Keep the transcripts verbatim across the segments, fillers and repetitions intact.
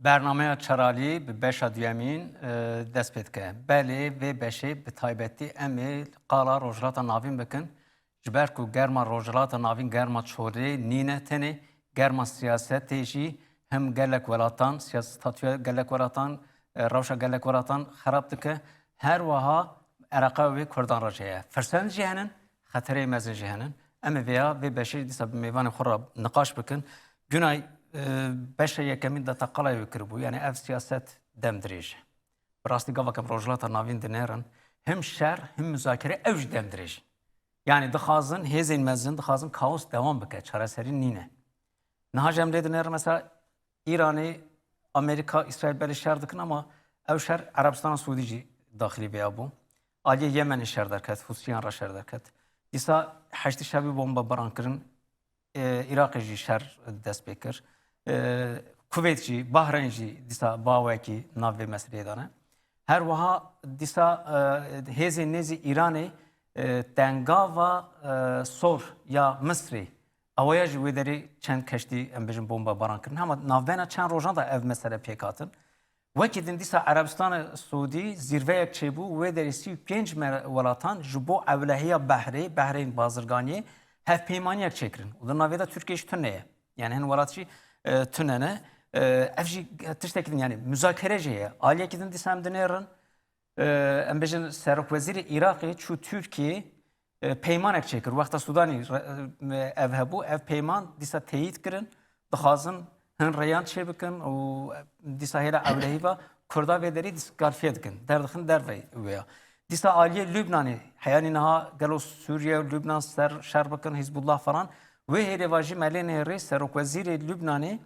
Bernameya Çeralî bi beşa duyemîn, e, dest pê dike. Belê vê beşê bi taybetî em ê qala Rojhilata Navîn bikin. Ji ber ku germa Rojhilata Navîn germa çolê nîne tenê, germa siyasetê jî hem gelek welatan, siyas-, statûya gelek welatan, e, rewşa gelek welatan xerab dike. Her wiha ereqeya wê Kurdan re jî heye. Firsend jî henin, xetereyê mezin jî henin. Em ê vêya vê beşê dîsa bi mêvanê xwe re niqaş bikin. Gunay, e, beşa yekemîn de te qalay wê kiribû. Yani ev siyaset dem dirêj e. Bi rastî gava ke em Rojhilata Navîn dinêrin, him şer, him muzakere ew jî dem dirêj in. Yani dixwazin, hêzên mezin dixwazin kaos dewam bike, çareserî nîne. Niha jî em lê dinêrin, mesela Îranê, Amerîka, Îsraîl belê şer dikin ama ew şer Erebistana Siûdî jî daxilî vêya bû. Aliyê Yemenê şer derket, Hûsiyan re şer derket. Dîsa Heşdî Şebî bombebaran kirin, e, Iraqê jî şer dest pê kir. E, Kuveyt jî, Bahreyn jî dîsa bawekî nav vê meseleyê de ne. Her wiha dîsa, e, hêzên nêzî Îranê, e, tengava, e, sor ya Misrê, ewaya jî wê derê çend keştî, em bêjin, bombebaran kirin. Hema navbena çend rojan de ev mesele pêk hatin. Wekî din dîsa Erebistana Siûdî zîrveyek çêbû, wê derê sî û pênc me-, welatan ji bo ewlehiya behrê, behrên bazirganiyê hevpeymaniyek çêkirin. Û di navê de Tirkiye jî tune ye. Yani hin welat jî, e, tune ne. E, ev jî tiştekî din, yani muzakere jî heye. Aliyekî din dîsa em dinêrin, e, em bêjin serokwezîrê Iraqê çû Tirkiye, e, peymanek çêkir. Wexta Sudanî re-, e, ev hebû, ev peyman dîsa teyîd kirin. Dixwazin hin rêyan çêbikin û dîsa hêla ewlehî ve Kurda vê derî dîskalfiye dikin. Derdixin dervey wê ya. Dîsa aliyê Lubnanê, heyanî niha gelo Sûriye û Lubnan ser şer bikin, Hizbullah falan. Wê hêlê va jî me lê nehêrî serokwezîrê Lubnanê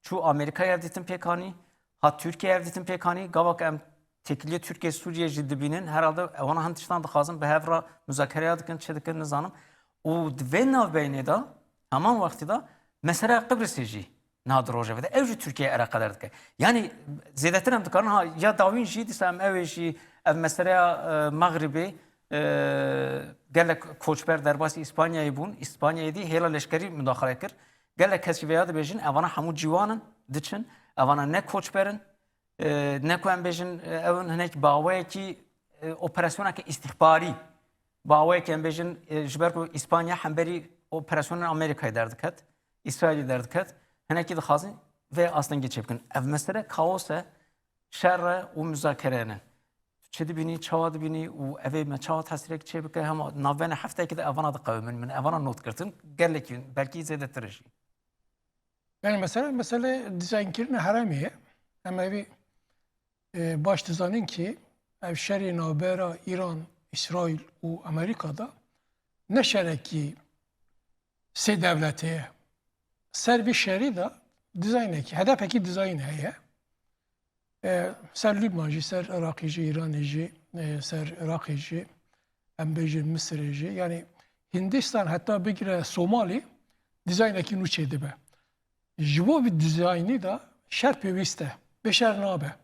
çû Amerîkayê ev dîtin pêk anî, hat Tirkiye ev dîtin pêk anî. Gava ke em têkiliyê Tirkiye Sûriye jî dibînin, herhalde ewana hin tiştan dixwazin bi hev re muzakereya dikin, çi dikin nizanim. Û di vê navbeynê de, heman wextî de meseleya Qibrisê jî niha di rojevê de ew jî Tirkiye eleqedar dike. Yani zêdetir em dikarin ha ya dawîn jî dîsa em ew ê jî ev meseleya, e, Mexribê, e, gelek koçber derbasî Îspanyayê bûn. Îspanyayê dî hêla leşkerî mudaxale kir. Gelek kes jî vêya dibêjin, evana hemû ciwan in, diçin, evana ne koçber in, e, ne ku em bêjin, e, ew in hinek bi awayekî, e, operasyoneke îstîxbarî, bi awayekî em bêjin, e, ji ber ku Îspanya hemberî operasyonên Amerîkayê derdiket, Îsraîlî derdiket, hinekî dixwazin vê astengê çêbikin. Ev mesele kaos e, şer e û muzakere ne. Tu çi dibînî, çawa dibînî û ev ê me çawa tesîrek çêbike, hema navbena heftekî de evana diqewimin, min evana not girtin, gelekî, belkî zêdetir jî. Yani mesele, mesele dizaynkirinê herêmê ye. Em evî, e, baş dizanin ki ev şerê navbera Îran, Îsraîl û Amerîka de ne şerekî sê dewletê ye. Ser vî şerî de dizaynekî, hedefekî dizayn heye. E, ser Lubnan jî, ser Iraqê jî, Îranê jî, e, ser Iraqê jî, em bêjin Misirê jî. Yani Hindistan heta bigire Somalî dizaynekî nû çêdibe. Ji bo vî dizaynî de şer pêwîst e. Bê şer nabe.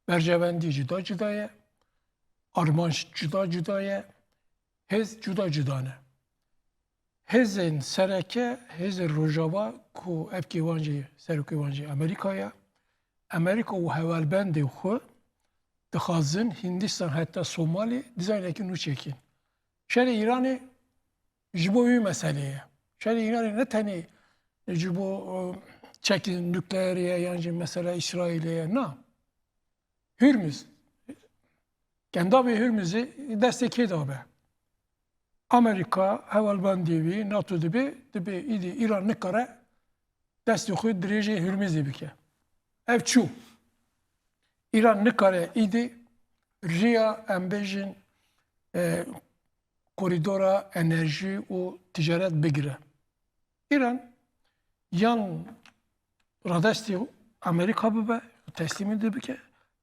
Berjewendî cuda cuda ye. Armanc cuda cuda ye. Hêz cuda cuda ne. Hêzên sereke, hêzên Rojava ku evkê wan jî, serokê wan jî Amerîka ye. Amerîka û hevalbendê xwe dixwazin Hindistan heta Somalî dizaynekî nû çêkin. Şerê Îranê ji bo wî meselê ye. Şerê Îranê ne tenê ji bo, e, çekên nukleerê ye yan jî mesela Îsraîlê ye. Na. Hurmuz. Kendavê Hurmuzê destê kê dabe? Amerîka hevalbendê wî, NATO dibê, dibê îdî Îran nikare destê xwe dirêjê Hurmuzê bike. Ev çû. Îran nikare îdî riya, em bêjin, e, korîdora enerjî û ticaret bigire. Îran yan radestî Amerîka bibe, teslîmî de bike,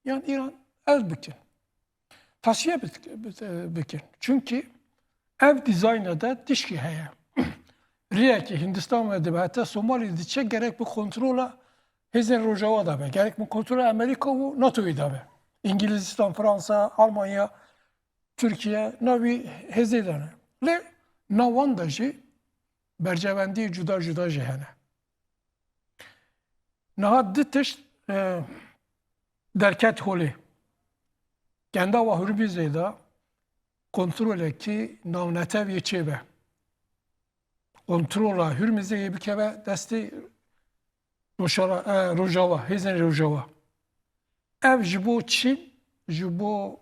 yan Îran el bikin. Tasfiye bit-, bit-, bikin. Çunkî ev dîzayna de tişkî heye. Riyekî Hindistan ve dibe, heta Somalî diçe gerek bi kontrola hêzên Rojava de be. Gerek bi kontrola Amerîka û NATOyê de be. Îngilîzistan, Fransa, Almanya, Tirkiye navî hêzê de ne. Lê nav wan de jî bercewendî cuda cuda jî hene. Niha du tişt e, derket holê. Kendava Hurmizê de kontrolekî navnetev yê çêbe. Kontrola Hurmizê yê bikeve destê Rojava, e, Rojava, hêzên Rojava. Ev ji bo Çîn, ji bo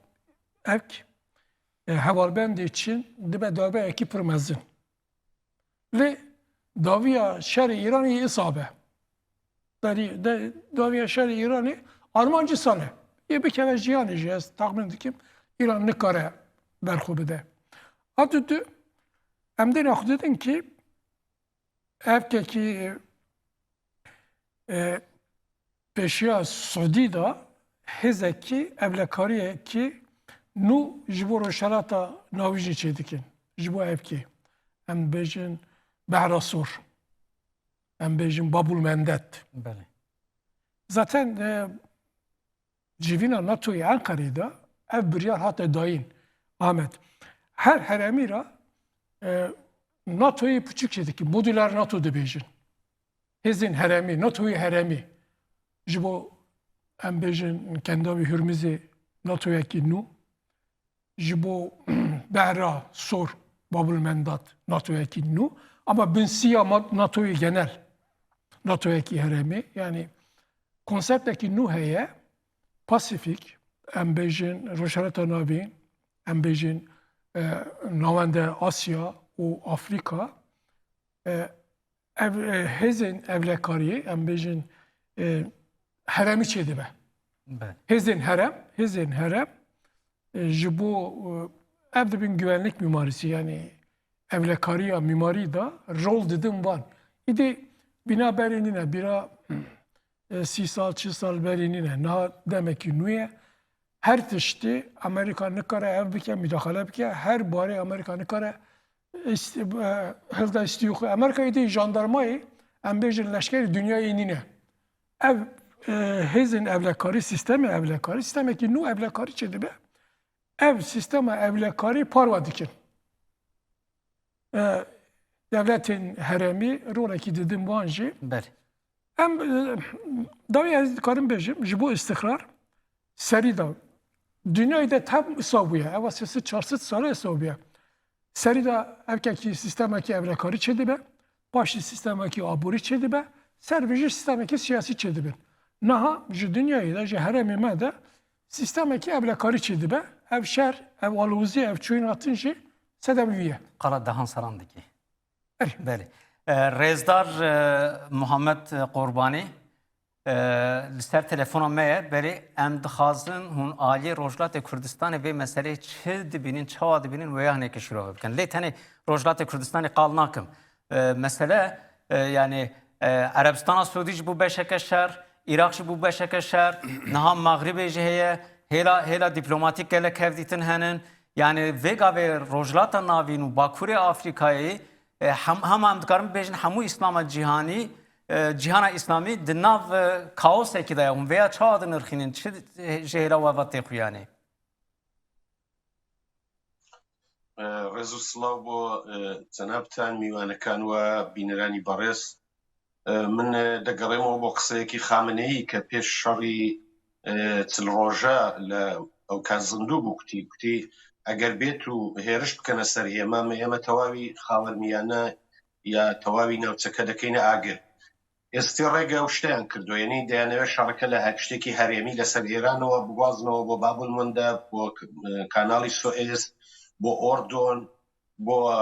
evk, e, hevalbendê Çîn dibe dawiyekî pir mezin. Lê dawiya şerê Îranê yê îsa be. Berî de, dawiya şerê Îranê armanc îsa ne. Yê bikeve jiyanê jî ez texmîn dikim Îran nikare ber xwe bide. A du du, em dêna xwe didin ki evkekî, e, pêşiya Siûdî de hêzekî evlekariyekî nû ji bo Rojhilata Navîn jî çêdikin. Ji bo evkê. Em bêjin Behra Sor. Em bêjin Babul Mendet. Belê. Zaten, e, civîna NATOyê Enqerê de ev biryar hate dayîn. Ahmet. Her heremî ra, e, NATOyê piçûk çêdikin. Modüler NATO dibêjin. Hêzên heremî, NATOyê heremî. Ji bo em bêjin Kendavî Hurmizê NATOyekî nû. Ji bo Behra Sor, Babul Mendat NATOyekî nû. Ama binsiya ma-, NATOyê genel. NATOyekî heremî. Yani konseptekî nû heye. Pasifik, em bêjin Rojhilata Navîn, em bêjin, e, Navende Asya û Afrîka. E, ev, e, hêzên evlekariyê, em bêjin, e, heremî çêdibe. Belê. Hêzên herem, hêzên herem, e, ji bo, e, ev dibin güvenlik mimarisi, yani evlekariya mimarî de rol didin van. Îdî bîna berê nîne, bîra, e, sî sal, çil sal berê nîne. Niha demekî nû ye. Her tiştî Amerîka nikare ev bike, mudaxale bike. Her barê Amerîka nikare îst-, e, hilda îstî xwe. Amerîka êdî jandarmayê, em bêjin leşkerê dinyayê nîne. Ev, e, hêzên evlekarî, sîstemê evlekarî, sîstemekî nû evlekarî çêdibe. Ev sîstema evlekarî parve dikin. E, dewletên herêmî rolekî didin wan jî. Belê. Em, e, dawî ez dikarim bêjim, ji bo îstixrar serî de dinyayê de tam wisa bûye. Ev sê sed çar sed sale wisa bûye. Serî de evkekî sîstemekî evlekarî çêdibe, paşî sîstemekî aborî çêdibe, ser vê jî sîstemekî siyasî çêdibin. Niha ji dinyayê de, ji herêmê me de sîstemekî evlekarî çêdibe. Ev şer, ev alozî, ev çûyîn hatin jî sedema vî ye. Qala dehan salan dikî. Erê. Belê. E, rêzdar, e, Muhammed Qurbanî, e, li ser telefona me ye. Belê, em dixwazin hûn aliyê Rojhilatê Kurdistanê vê meseleyê çi dibînin, çawa dibînin, wê yanekê şîrove bikin. Lê tenê Rojhilatê Kurdistanê qal nakim. E, mesele, e, yani, e, Erebistana Siûdî jî bû beşeke şer, Iraq jî bû beşeke şer, niha Mexribê jî heye, hêla, hêla dîplomatîk gelek hevdîtin henin. Yani vê gavê Rojhilata Navîn û Bakurê Afrîkayê, e, hem, hema em dikarin bibêjin hemû Îslama cîhanî, e, cîhana Îslamî di nav, e, kaosekî de ye. Hûn vêya çawa dinirxînin? Çi, e, ji hêla we ve tê xuyanê? E, rêz û silav bo, e, cenabtan, mîwanekî û bîneranî berêz. E, min, e, degerêmê bo qiseyekî Xameneî ke pêş şerî, e, çil roja li ewka zindû bû, kutî, kutî, eger bêt û hêriş bikene ser ême, me ême tewawî Xawermiyane ya tewawî newçeke dekeyne agir. Êstî rêge ew şteyan kirdo, yanî deyaneve şereke li her tiştekî herêmî li ser Îranê we biguazine bo Babul Mendeb, bo, e, Kanalî Suez, bo Ordon, bo,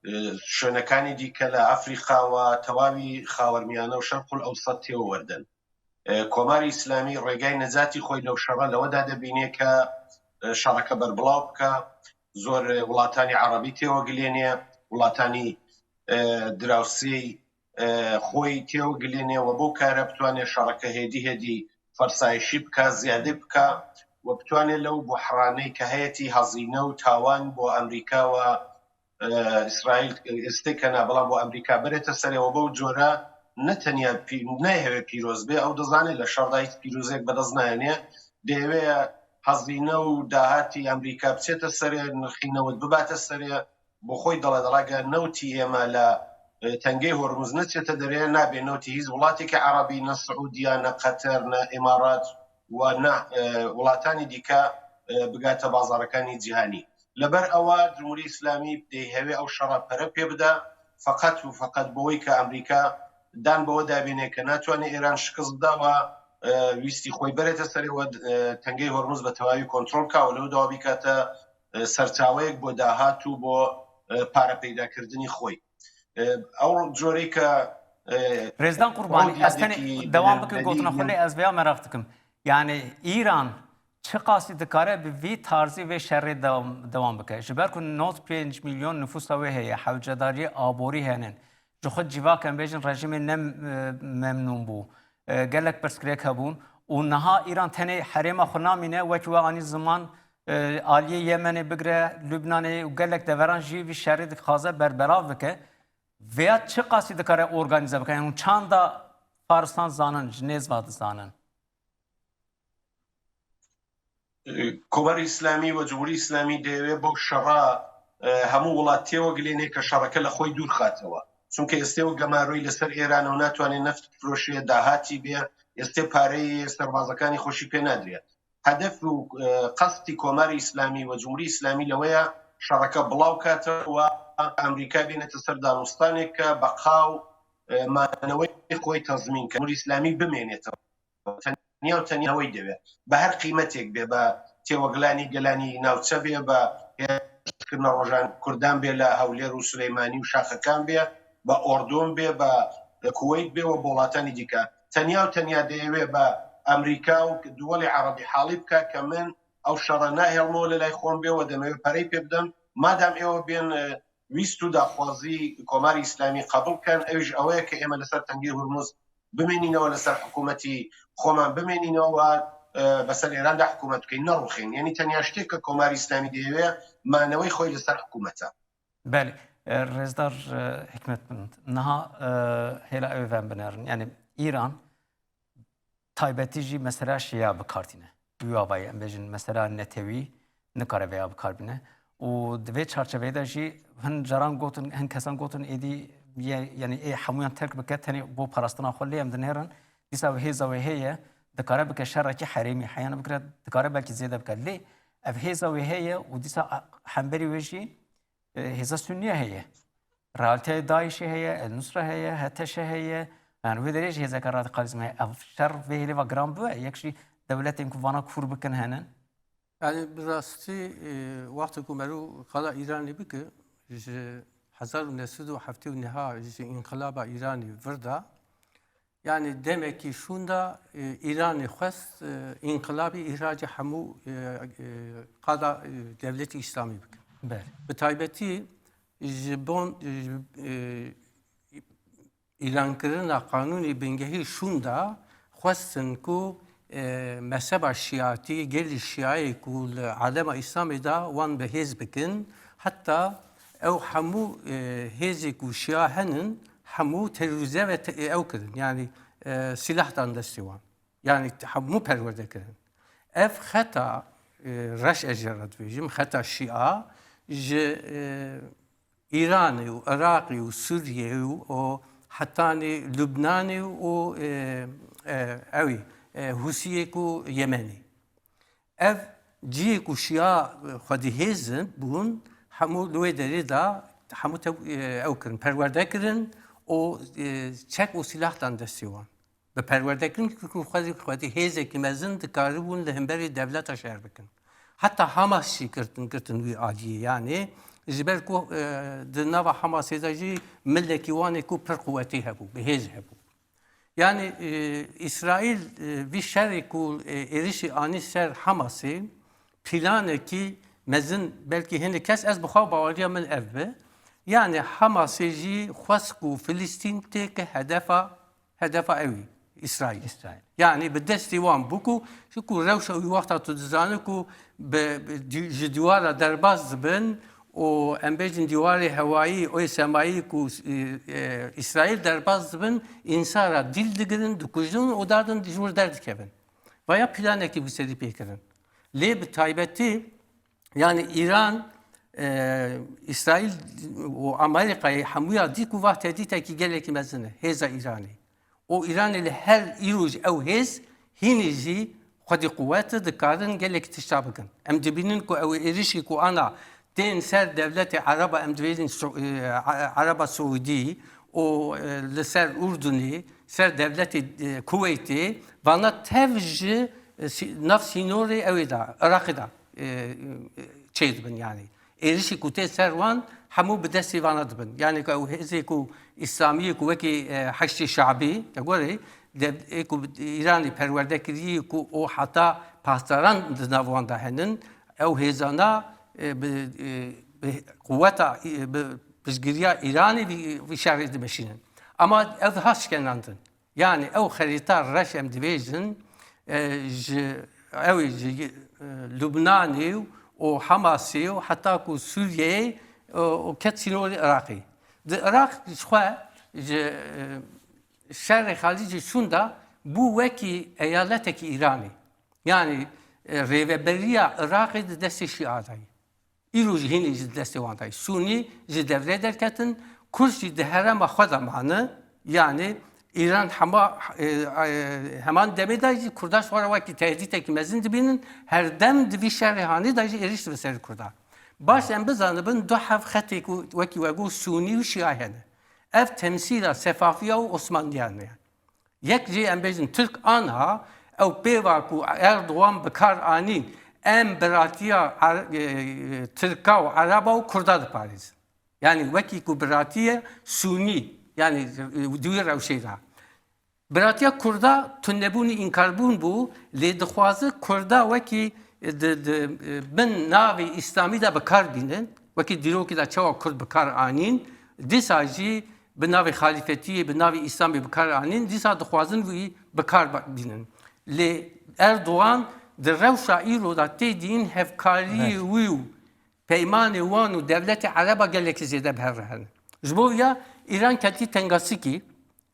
e, şwenekanî dîke li Afrîka we tewawî Xawermiyane û Şerqul Ewsat tê we werdin. E, Komarê Îslamî rêgay necatî xwe lew şere lewe dadebîne ke, e, şereke berbelaw bike. Zor, e, welatanî erebî tê we gilêne, welatanî, e, dirawsê, e, xwe tê we gilêne we bo kare bitwane şereke hêdî hêdî fersayişî bike, ziyade bike we bitwane lew buhranê ke heyetî hezîne û tawan bo Amerîka we, e, Îsraîl, e, îstêkena, belam bo Amerîka berête serê we bo cora ne tenya pî-, ne heve pîroz bê, ew dizane li şer de hîç pîrozek bi dest nayêne. Dê heve hezîne û dahatî Amerîka biçête serê, nirxî newt bibate serê, bo xwe dele delege newtî ême li e, تەنگەی هۆرمز نەچێتە دەرێ، نابێ نەوتی هیچ وڵاتێکی عەرەبی، نە سعودیا، نە قەتەر، نە ئیمارات و نە، e, وڵاتانی دیکە, e, بگاتە بازارەکانی جیهانی. لەبەر ئەوە جمهوری ئیسلامی دەیهەوێ ئەو شەڕە پەرە پێ بدا، فقط و فقط بۆی کە ئەمریکا دان بەوە دابێنێ کە ناتوانێ ئێران شکست بدا و, e, ویستی خۆی بەرێتە سەرەوە, e, تەنگەی هۆرمز بە تەواوی کۆنترۆل کا و لەو داوا بیکاتە, e, سەرچاوەیەک بۆ داهات و بۆ, e, پارە پەیداکردنی خۆی. E, ئەو جۆرەی کە, e, Rêzdan Qurbanî, ez tenê dewam bikim gotina xwe, lê ez vêya meraq dikim. Yani Îran çiqasî dikare bi vî tarzî vê şerê dewam, dewam bike? Ji ber ku nod pênc milyon nifûsa wê heye, hewcedariyê aborî hene, ji xwe civak em bêjin rejîmê ne, e, memnûn bû. E, gelek pirsgirêk hebûn û niha Îran tenê herêma xwe namîne, wek we anî ziman, e, aliyê Yemenê bigire, Lubnanê û gelek deveran jî vî şerî dixwaze berbelav bike. Vêya çiqasî dikare organîze bike? Yani hûn çanda Faristan zanin, ji nêz ve dizanin? Komarê Îslamî û Cumhurî Îslamî دەیەوێ بەو شەڕە, e, هەموو وڵات تێوەگلێنێ کە شەڕەکە لە خۆی دوور خاتەوە. چونکە ئێستێ و گەمارۆی لەسەر ئێرانە و ناتوانێ نەفت بفرۆشێ، داهاتی بێ، ئێستێ پارەی سەربازەکانی خۆشی پێ نادرێ. هەدەف و, e, قەستی کۆماری ئیسلامی و جمهوری ئیسلامی لەوەیە شەڕەکە بڵاو کاتەوە، ئەمریکا بێنێتە سەر دانوستانێک کە بەقا و, e, مانەوەی خۆی تەزمین کە جمهوری ئیسلامی بمێنێتەوە. تەنیا و تەنیا ئەوەی دەوێت، بە هەر قیمەتێک بێ، بە تێوەگلانی گەلانی ناوچە بێ، بە هێرشکردنە ڕۆژان کوردان بێ لە هەولێر و سلەیمانی و شاخەکان بێ، بە ئۆردۆن بێ، بە کوەیت بێ و بە وڵاتانی دیکە. تەنیا و تەنیا دەیەوێ بە ئەمریکا و دووەڵی عەرەبی حاڵی بکە کە من ئەو شەڕە ناهێڵمەوە لە لای خۆم بێ و دەمەوێت پەرەی پێ بدەم. مادام ئێوە بێن, e, ویست و داخوازی کۆماری ئیسلامی قبول کەن، ئەویش ئەوەیە کە ئێمە لەسەر تەنگەی هورمز بمێنینەوە، لەسەر حکوومەتی خۆمان بمێنینەوە و, e, بەسەر ئێراندا حکوومەت بکەین، نەڕوخێن. یعنی تەنیا شتێک کە کۆماری ئیسلامی دەیەوێ مانەوەی خۆی لەسەر حکوومەتە. Belê, e, rêzdar, e, Hikmet Bulut, niha, e, hêla ew ê vem binerin. Yani Îran taybetî jî mesela şiya bi kar tîne. Wî avayî em bêjin mesela netewî nikare vêya bi kar bîne. Û di vê çarçeveyê de jî hin caran gotin, hin kesan gotin êdî ye, yani ê hemûyan terk bike, tenê bo parastina xwe lê em dinêrin. Dîsa ev hêza wê heye, dikare bike şerekî herêmî heyana bikire, dikare belkî zêde bike. Lê ev hêza wê heye û dîsa hemberî wê jî, e, hêza Sunniye heye. Realîteya DAIŞê heye, El Nusra heye, HTŞ heye. Yani wê derê jî hêzeke radîkalîzm heye. Ev şer vê hêlê ve giran bûye. Yek jî dewletên ku vana kûr bikin hene. Yani bi rastî, e, wextê ku merû qala Îranê bike, ji hezar û neh sed û heftê û neh ji înqilaba Îranê vir de, yani demekî şûnda, e, Îranê xwest, e, înqilabî îhracê hemû, e, e, qada, e, dewletê Îslamî bike. Belê. Bi taybetî ji bon, ji, e, îlankirina qanûnê bingehî şûnda xwestin ku, e, mezheba şiatî, gelî şiayê ku li alema Îslamê de wan bi hêz bikin, heta ew hemû, e, hêzê ku şia henin, hemû terorîze ve te-, ew kirin. Yani, e, sîlah dan destê wan. Yani hemû perwerde kirin. Ev xeta, e, reş ez jê re dibêjim, xeta şia ji, e, Îranê û Iraqê û Sûriyê û, û hetanî Lubnanê û, e, e, ewî, e, Hûsiyê ku Yemenê. Ev cihê ku şiya xwedî hêz in bûn, hemû li wê derê de hemû tew-, e, ew kirin, perwerde kirin û, e, çek û sîlah dan destê wan. Bi perwerdekirin ku xwedî, xwedî hêzekî mezin dikaribûn li hemberî dewleta şer bikin. Heta Hamas jî girtin, girtin wî aliyê. Yanî ji ber ku, e, di nava Hamasê de jî milekî wan ê ku pir quwetê hebû, bi hêz hebû. Yani, e, Îsraîl, e, vî şerê ku, e, êrişî anî ser Hamasê, planekî mezin, belkî hinek kes, ez bi xwe baweriya min ev bi. Yani Hamasê jî xwest ku Filistîn têke hedefa, hedefa ewî, Îsraîl. Îsraîl. Yani bi destê wan bû ku, çiku rewşa wî wexta tu dizane ku bi, bi dî-, ji dîwara derbas dibin, û em bêjin dîwarê hewayî û semayî ku, e, e, Îsraîl derbas dibin, însara dîl digirin, dikujin û dadin ji wir derdikevin. Vaya planekî bi serî pê kirin. Lê bi taybetî, yani Îran E, Îsraîl û Amerîkayê hemûya dî ku va tehdîtekî gelekî mezin e, hêza Îranê. Û Îranê li her îro jî ew hêz hînî jî xwedî quwet e, dikarin gelekî tişta bikin. Em dibînin ku ew êrişî ku ana tên ser dewletê Ereba, em dibêjin Su-, e, E-, Ereba Siûdî û, e, li ser Urdunê, ser dewletê, e, Kuweytê, vana tev ji, e, sî-, nav sînorê ew ê de, Iraqê de, e, e, çêdibin yanî. Êrişî ku tê ser wan hemû bi destê vana dibin. Yanî ku ew hêzê ku îslamiyê ku wekî, e, Heşdê Şabî, te gorê, de, ê ku bi Îranê perwerde kirî ku û heta pasdaran di nav wan de henin, ew hêzana, e, bi, e, bi quweta, e, bi piştgiriya Îranê vî, vî şerê dimeşînin. Ama ev ha şikenandin. Yanî ew xerîta reş em dibêjin, e, ji, ew ê ji, e, Lubnanê û Hamasê û heta ku Sûriyeyê, e, û ket sînorê Iraqê. Di Iraq ji xwe ji, e, şerê Xalîcê Şûn de bû wekî eyaletekî Îranê. Yanî, e, rêveberiya Iraqê di destê Şîa de ye. Îro jî hînî ji destê wan de ye. Sûnî ji devrê derketin, Kurd jî di herêma xwe de mane. Yanî Îran hema, e, e, heman demê de jî Kurda ji xwe re wekî tehdîtekî mezin dibînin, her dem di vî şerê hanî de jî êrîş dibe ser Kurda. Baş em bizanibin du hev xetê ku wekî we got Sûnî û Şîa hene. Ev temsîla Sefafiya û Osmaniyan e. Yek jê em bêjin Tirk anha, ew pêva ku Erdogan bi kar anîn, em biratiya Er-, e, Tirka û Ereba û Kurda diparêzin. Yanî wekî ku biratiye Sûnî, yanî, e, di wî rewşê de. Biratiya Kurda tunebûnî, înkarbûn bû, lê dixwaze Kurda wekî, e, di, di, e, bin navê Îslamî de bi kar bînin, wekî dîrokî de çawa Kurd bi kar anîn, dîsa jî bi navê xalîfetiyê, bi navê Îslamê bi kar anîn, dîsa dixwazin wî bi kar ba-, bînin. Lê Erdogan di rewşa îro de tê dîn hevkariyê Belê. wî û peymanê wan û dewletê Ereba gelekî zêde bi hev re hene. Ji bo ya Îran ketî tengasikî,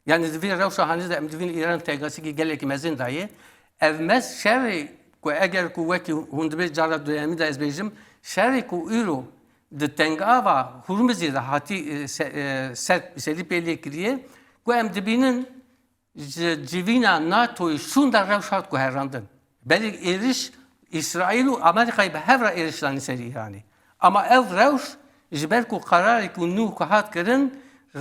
yanî di vî rewşa hanî de em dibînin Îran tengasikî gelekî mezin daye. Ev mes şerê ku eger ku wekî hûn dibê cara duyemî de ez bêjim, şerê ku îro di tengava Hurmizê de hatî, e, se-, e, ser, serî pê lê kiriye, ku em dibînin ji civîna NATOyê Şûn de rewş hat guherandin. Belê êriş Îsraîl û Amerîkayê bi hev re êriş danî ser Îranê. Ama ev rewş ji ber ku qerarê ku nû ku hat kirin, e,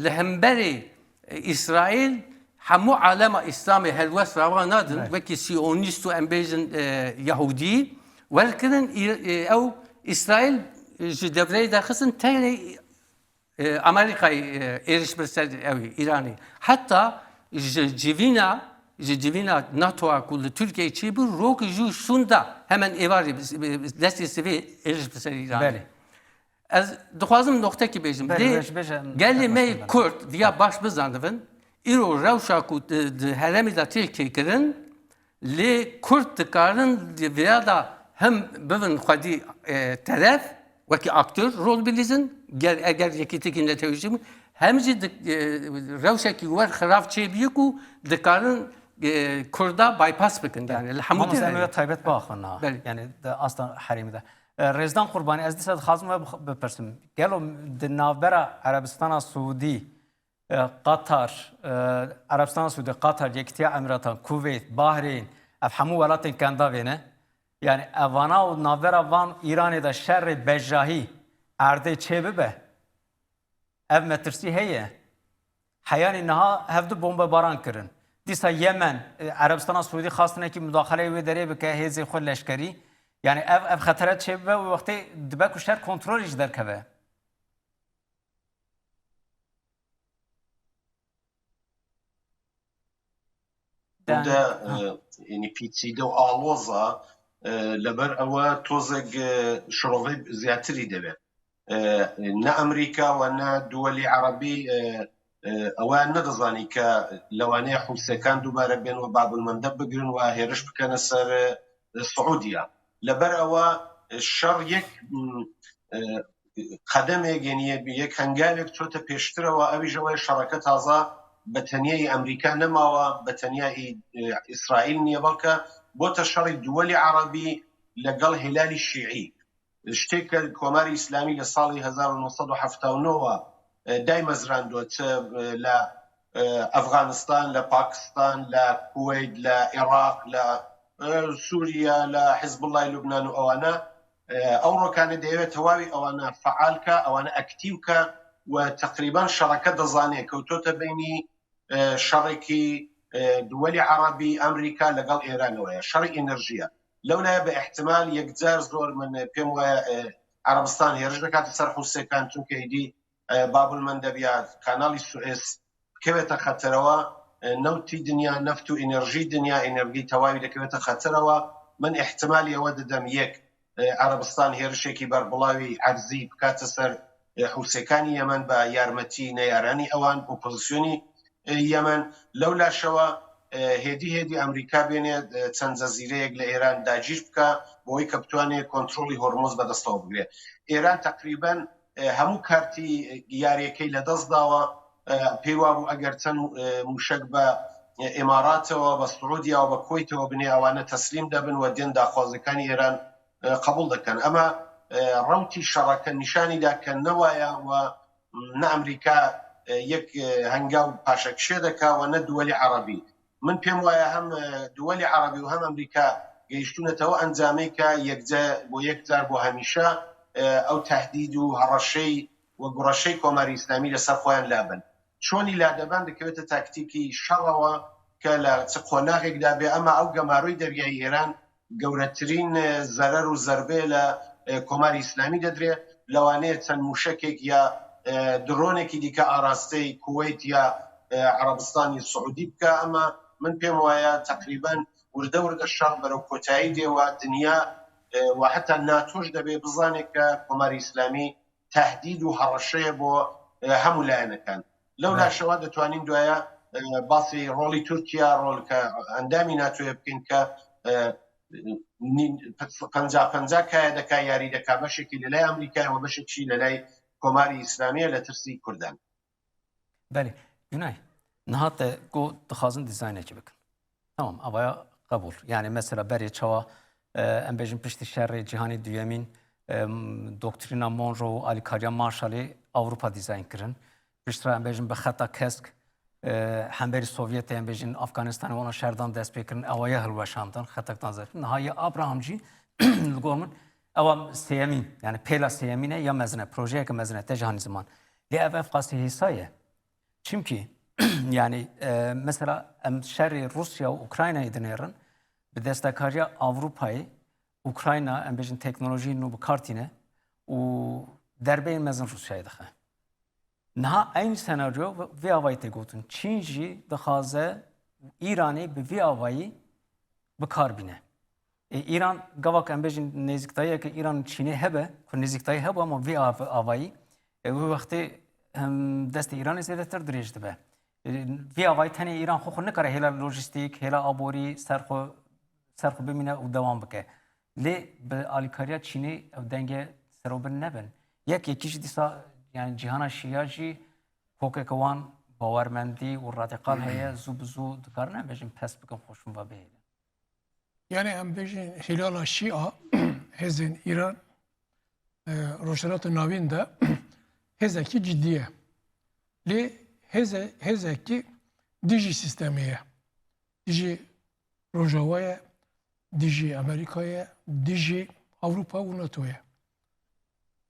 li hemberê Îsraîl hemû alema Îslamê helwest rava nadin, Evet. wekî Siyonîst û em bêjin, e, Yahûdî, werkirin, î-, e, ew Îsraîl ji devreyê derxistin, tenê, e, Amerîkayê, e, êriş bir ser ew ê, Îranê. Heta ji civîna, ji civîna NATOya ku li Tirkiyeyê çêbû, rokî jû Şûn da hemen êvarê bi, bi, bi destê sivê êriş bi ser Îranê. Belê. Ez dixwazim noxtekî bêjim. Belê, Dê bêj, bêje, gelê me yê Kurd viya baş bizanibin, îro rewşa ku di, di herêmê de tê kêkirin, lê Kurd dikarin di viya de hem bibin xwedî, e, teref, wekî aktör rol bilîzin, ger, eger yekîtikî netewî jî bû, hem jî di, e, rewşekî wer xirab çêbûye ku dikarin, e, Kurda bypass bikin, Belê. yani, li hemû Mamoste, em derê. ê taybet biaxivin niha. Belê. Yani, di asta herêmê de. E, Rêzdan Qurbanî, ez dîsa dixwazim we bix-, bipirsim. Gelo di navbera Erebistana Siûdî, e, Qatar, e, Erebistana Siûdî, Qatar, Yekîtiya Emiratan, Kuveyt, Bahreyn, ev hemû welatên Kendavê ne? Yani, evana û navbera van Îranê de şerê bejahî erdê çê bibe? Ev metirsî heye. Heyanî niha hevdu bombebaran kirin. Dîsa Yemen, e, Erebistana Siûdî xwestin wekî mudaxeleyê wê derê bike, hêzê xwe leşkerî. Yani ev, ev xetere çêbibe û wextê dibe ku şer kontrolê ji derkeve. Hûn de, e, yanî pîçîde û aloza, e, leber ewe tozek, e, şirovê ziyadtirî de be. E, ne Amerîka we ne duwelî Erebî, e, e, ewe nedizanî ke lewanê Hûsekan dubare bên we Babul Mendeb bigirin we hêriş bikene ser, e, Siûdiya. Leber ewe, e, şer yek, m, e, qedemê, geniyê yek hengavek çote pêştireva, ew jî wê şereke taza bi teniyayî Amerîka nemawa, bi teniyayî, e, Îsraîl niye, belke bote şerî duwelî Erebî legel Hîlalî Şîî. شتێک کە کۆماری ئیسلامی لە ساڵی هەزار و نۆ سەد و حەفتا و نۆ وە دایمەزراندووە، چ لە ئەفغانستان، لە پاکستان، لە کوەیت، لە عێراق، لە سووریا، لە حزبوڵای لوبنان و ئەوانە، ئەو ڕۆکانە دەیەوێت تەواوی ئەوانە فعال کە، ئەوانە ئەکتیو کە و تقریبان شەڕەکە دەزانێت کەوتۆتە بینی شەڕێکی دووەلی عەڕەبی ئەمریکا لەگەڵ ئێرانەوەیە، شەڕی ئێنەرژیە. لەولایە بە احتمال یەکجار زۆر من پێم وایە عەرەبستان هێرش دەکاتە سەر حوسەکان، چونکە ئیدی بابل مەندەب یا کاناڵی سوئس بکەوێتە خەتەرەوە، نەوتی دنیا، نەفت و ئێنەرژی دنیا، ئێنەرژی تەواوی دەکەوێتە خەتەرەوە. من احتمالی ئەوە دەدەم، یەک، عەرەبستان هێرشێکی بەربڵاوی عەرزی بکاتە سەر حوسەکانی یەمەن بە یارمەتی نەیارانی ئەوان، ئۆپۆزیسیۆنی یەمەن. لەو لاشەوە هێدی هێدی ئەمریکا بێنێ چەند جەزیرەیەک لە ئێران داگیر بکە، بۆی کە بتوانێت کۆنتترۆلی هۆرمۆز بەدەستەوە بگرێت. ئێران تقریبا هەموو کارتی یاریەکەی لەدەست داوە. پێی وابوو ئەگەر چەند موشک بە ئێماراتەوە، بە سعودیاوە، بە کویتەوە بنێ، ئەوانە تەسلیم دەبن و دێن داخوازەکانی ئێران قبول دەکەن. ئەمە ڕەوتی شەڕەکە نیشانی دا کە نەوایە و نە ئەمریکا یەک هەنگاو پاشەکشێ دەکا و نە دووەلی عەڕەبی. من پێم وایە هەم دووەلی عەڕەبی و هەم ئەمریکا گەیشتونەتەوە ئەنجامێک کە یەکجار بۆ یەکجار بۆ هەمیشە ئەو تەهدید و هەڕەشەی و گوڕەشەی کۆماری ئیسلامی لەسەر خۆیان لابن. چۆنی لادەبان دەکەوێتە تاکتیکی شەڕەوە کە لە چ قۆناغێکدا بێ، ئەمە ئەو گەمارۆی دەریایی ئێران گەورەترین زەرەر و زەربەیە لە کۆماری ئیسلامی دەدرێ. لەوانەیە چەند موشەکێک یا درۆنێکی دیکە ئاراستەی کوەیت یا عەرەبستانی سعودی بکە. ئەمە من پێم وایە تقریبا وردە وردە شەڕ بەرەو کۆتایی دێ و دنیا و حتا ناتۆش دەبێ بزانێت کە کۆماری ئیسلامی تەهدید و هەڕەشەیە بۆ هەموو لایەنەکان. لەو لاشەوە دەتوانین دوایە باسی ڕۆڵی تورکیا، ڕۆڵ کە ئەندامی ناتۆیە بکەین کە پەنجا پەنجا کایە دەکا، یاری دەکا، بەشێکی لە لای ئەمریکایە و بەشێکی لە لای کۆماری ئیسلامیە لە ترسی کوردان. Belê, Günay, niha te got dixwazin dîzaynekî bikin. Tamam, avaya qebûl. Yani mesela berê çawa, e, em bêjin piştî şerê cîhanê duyemîn, e, doktrîna Monroe û alîkariya Marshallê Ewropa dîzayn kirin. Piştre em bêjin bi xeta kesk, e, hemberî Sovyetê em bêjin Afganistanê wana şerdan dest pê kirin, ewaye hilweşandin, xetekdan zerf. Niha ya Abraham jî li gor min ewa sêyemîn, yani pêla sêyemîn e ya mezin e, projeyeke mezin e, te jî hanî ziman. Lê ev ev qasî hêsa ye. Çimkî, yani, e, mesela em şerê Rûsya û Ukraynayê dinêrin, bi destekariya Ewropayê Ukrayna, em bêjin teknolojiyên nû bi kar tîne û derbeyên mezin Rûsyayê dixe. Niha eynî senaryo vê avayî tê gotin. Çîn jî dixwaze Îranê bi vî avayî bi kar bîne. Ê, Îran gava ku em bêjin nêzîktayiyeke Îran û Çînê hebe, ku nêzîktayî hebû ama vî av-, avayî, ê, wî wextê hem destê Îranê zêdetir dirêj dibe. Ê, vî avayî tenê Îran xwe xwe nikare hêla lojîstîk, hêla aborî ser xwe, ser xwe bimîne û dewam bike. Lê bi alîkariya Çînê ew dengê serobin nebin. Yek yekî jî dîsa, yani cîhana şiya jî kokeke wan bawermendî û radîkal heye, zû bi zû dikarin em bêjin pes bikin, xweşûn ve bihêlin. Yani em bêjin hîlala şîa hêzên Îran, e, Rojhilata Navîn de hêzekî cidî ye. Lê hêze-, hêzekî dijî sîstemê ye. Dijî Rojava ye, dijî Amerîka ye, dijî Ewropa û NATO ye.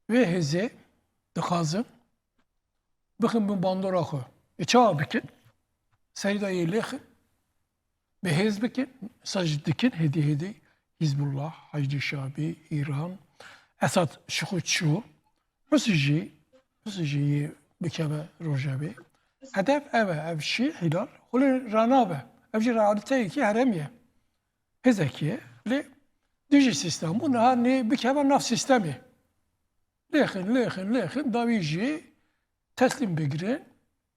Wê hêzê dixwazin bixin bin bandora xwe. Ê çawa bikin? Serî de yê lêxin, bi hêz bikin, sa jî dikin hêdî hêdî Hîzbullah, Haşdî Şabî, Îran, Esad ji xwe çû, Rûsî jî, Rûsî jî yê bikeve rojevê. Hedef ev e, ev şî hîlal xulê ranabe. Ev jî realîteyekî herêmî ye. Hêzekî ye, lê dijî sîstem bû, niha nê bikeve nav sîstemê. Lêxin, lêxin, lêxin, dawî jî teslîm bigirin,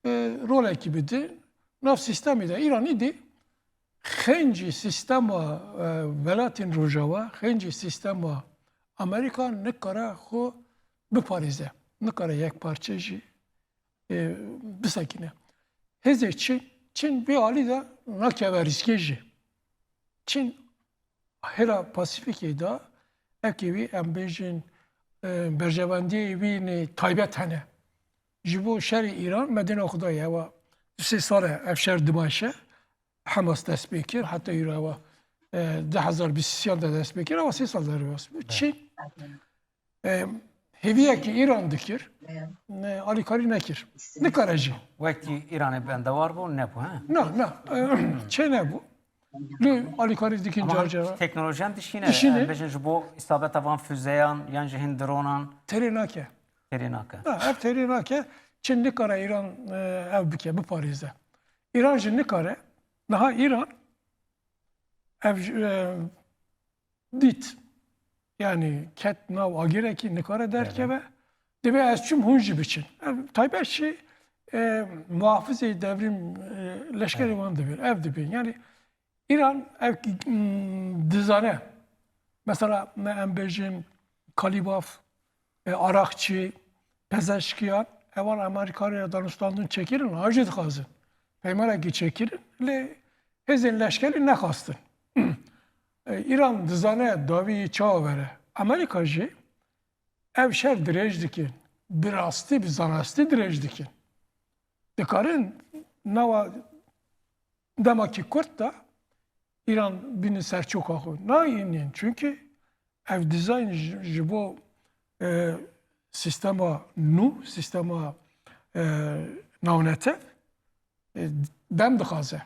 e, rolekî bidin. Nav sîstemê de Îranî dî xencî sîstema, e, welatên Rojava, xencî sîstema Amerîka nikare xwe biparêze. Nikare yek parçe jî, e, bisekine. Hêzê Çin, Çin vê alî de nakeve rîskê jî. Çin hêla Pasîfîkê de, eke wî em bêjin, e, berjewendiyê wî nê taybet hene. Ji bo şerê Îran me dêna xwe dayê, ewa du sê sal e ev şer dimeşe. Hamas dest pê kir, heta îro ewa, e, du hezar bîst sê de dest pê kir, ewa sê sal derbas bû. Çin, e, hêviyekî Îran dikir, e, alîkarî nekir. Nikare jî. Wekî Îranê bendewar bû, nebû, he? Na, na, e, çê nebû. Lê alîkarî dikin. Ama car car. Teknolojiyan dişîne, Dişîne. Em bêjin ji bo îsabeta van füzeyan yan jî hin dronan Terê nake. Terê nake. Na, ev terê nake. Çin nikare Îran, e, ev bike, biparêze. Îran jî nikare. Niha Îran ev, e, dît. Yani ket nav agêrekî, nikare derkeve. Dibê ez çûm, hûn jî biçin. Ev taybet jî, e, muhafizê devrîm, e, leşkerê wan dibin. Ev dibin. Yani Îran ev, m, dizane. Mesela me em bêjin Kalîbaf, e, Araqçî, Pezeşkiyan, ewan Amerîka rê danûstandin çêkirin, ha jî dixwazin. Peymanekî çêkirin, lê hêzên leşkerî nexwastin. E, Îran dizane dawî çawa were. Amerîka jî ev şer dirêj dikin. Bi rastî, bi zanastî dirêj dikin. Dikarin nava demakî kurt de Îran bînin ser çoka xwe. Nayînin, çunkî ev dizayn ji, ji bo, e, sîstema nû, sîstema, e, navnetev, e, dem dixwaze.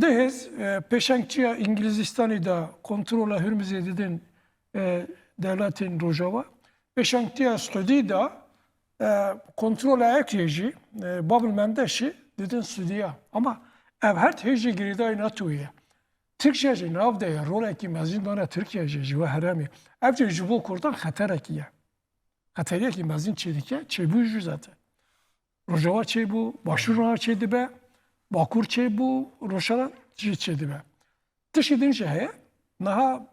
Di hêz, e, pêşengtiya Îngilîzistanê de kontrola Hurmizê didin, e, dewletên Rojava. Pêşengtiya Siûdî de, e, kontrola Ekrê jî, e, Bab el Mendeşî didin Siûdiya. Ama ev her tê jî girêdayî NATOyê ye. Tirkiye jî nav de ye, rolekî mezin dane Tirkiye jî ji we herêmê. Ev jî ji bo Kurdan xeterekî ye. Xeteriyekî mezin çêdike, çêbû jî zaten. Rojava çêbû, Başûr niha çêdibe, Bakur çêbû, Rojava jî çêdibe. Tiştî din jî heye, niha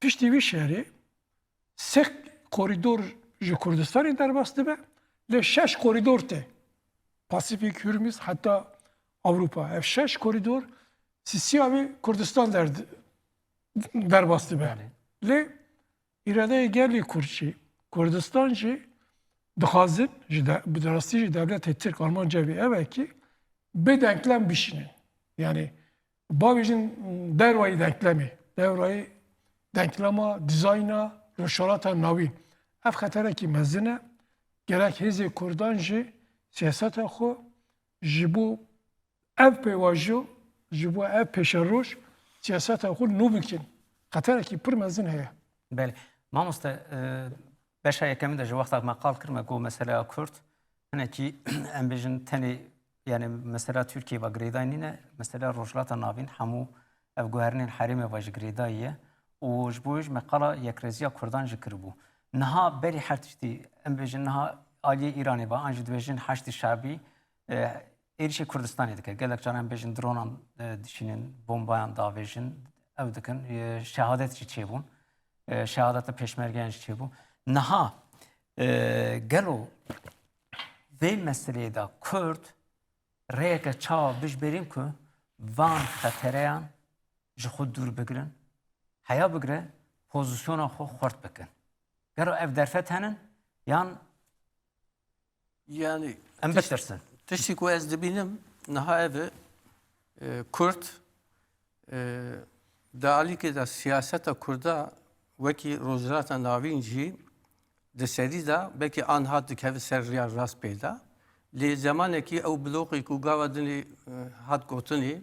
piştî vî şerê sê korîdor ji Kurdistanê derbas dibe, lê şeş korîdor tê. Pasîfîk, Hurmuz, heta Ewropa. Ev şeş korîdor sisiya wî Kurdistan derd-, derbas dibe. Belê. Lê îradeyê gelê Kurd jî, Kurdistan jî dixwazin, ji de, bi rastî jî dewletê Tirk, Alman cevî ev e ki bi denklem bişînin. Yani, bavêjin dervayî denklemê, dervayî denklema, dizayna Rojhilata Navîn. Ev xeterekî mezin e. Gerek hêzê Kurdan jî siyaseta xwe ji bo ev pêvajo, ji bo ev pêşeroj siyaseta xwe nû bikin. Xeterekî pir mezin heye. Belê. Mamoste, e, beşa yekemîn de ji wexta me qal kir, me got meseleya Kurd, hinekî em bêjin tenê, yani mesela Tirkiye ve girêdayî nîne, mesela Rojhilata Navîn hemû ev guherinên herêmê ve ji girêdayî ye û ji bo wê jî me qala yekrêziya Kurdan jî kiribû. Niha berî her tiştî, em bêjin niha aliyê Îranê ve, an jî dibêjin Heşdî Şabî, e, êrişê Kurdistanê dike. Gelek caran em bêjin dronan, e, dişînin, bombayan davêjin, ew dikin. E, şehadet jî çêbûn. E, şehadeta pêşmergeyan jî çêbû. Niha, e, gelo vê meseleyê de Kurd rêyeke çawa bijbêrin ku van xetereyan ji xwe dûr bigirin, heya bigire pozisyona xwe xurt bikin? Gelo ev derfet henin yan Yani em tişt-, bitirsin? Tiştî ku ez dibînim niha ev e, e, Kurd, e, di alîkê de siyaseta Kurda wekî Rojhilata Navîn jî di serî de belkî anha dikeve ser riya rast pê de. Lê zemanekî ew bloqê ku gava dinê, e, hat gotinê,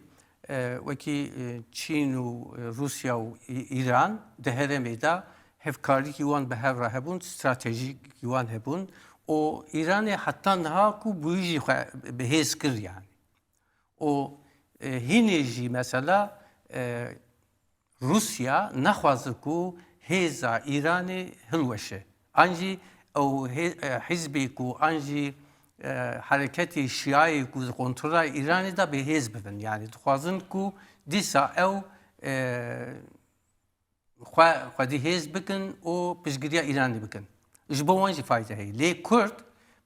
e, wekî, e, Çîn û, e, Rûsya û Î-, Îran di herêmê de hevkarîkî wan bi hev re hebûn, stratejîkî wan hebûn û Îranê heta niha ku bûyî jî xwe bi hêz kir yani. Û, e, hînê jî mesela, e, Rûsya nexwaze ku hêza Îranê hilweşe. An jî ew hê-, e, hizbê ku, an jî, e, hereketê şiyayê ku di kontrola Îranê de bi hêz bibin. Yani dixwazin ku dîsa ew, e, xwe, xwedî hêz bikin û piştgiriya Îranê bikin. Ji bo wan jî fayde heye. Lê Kurd,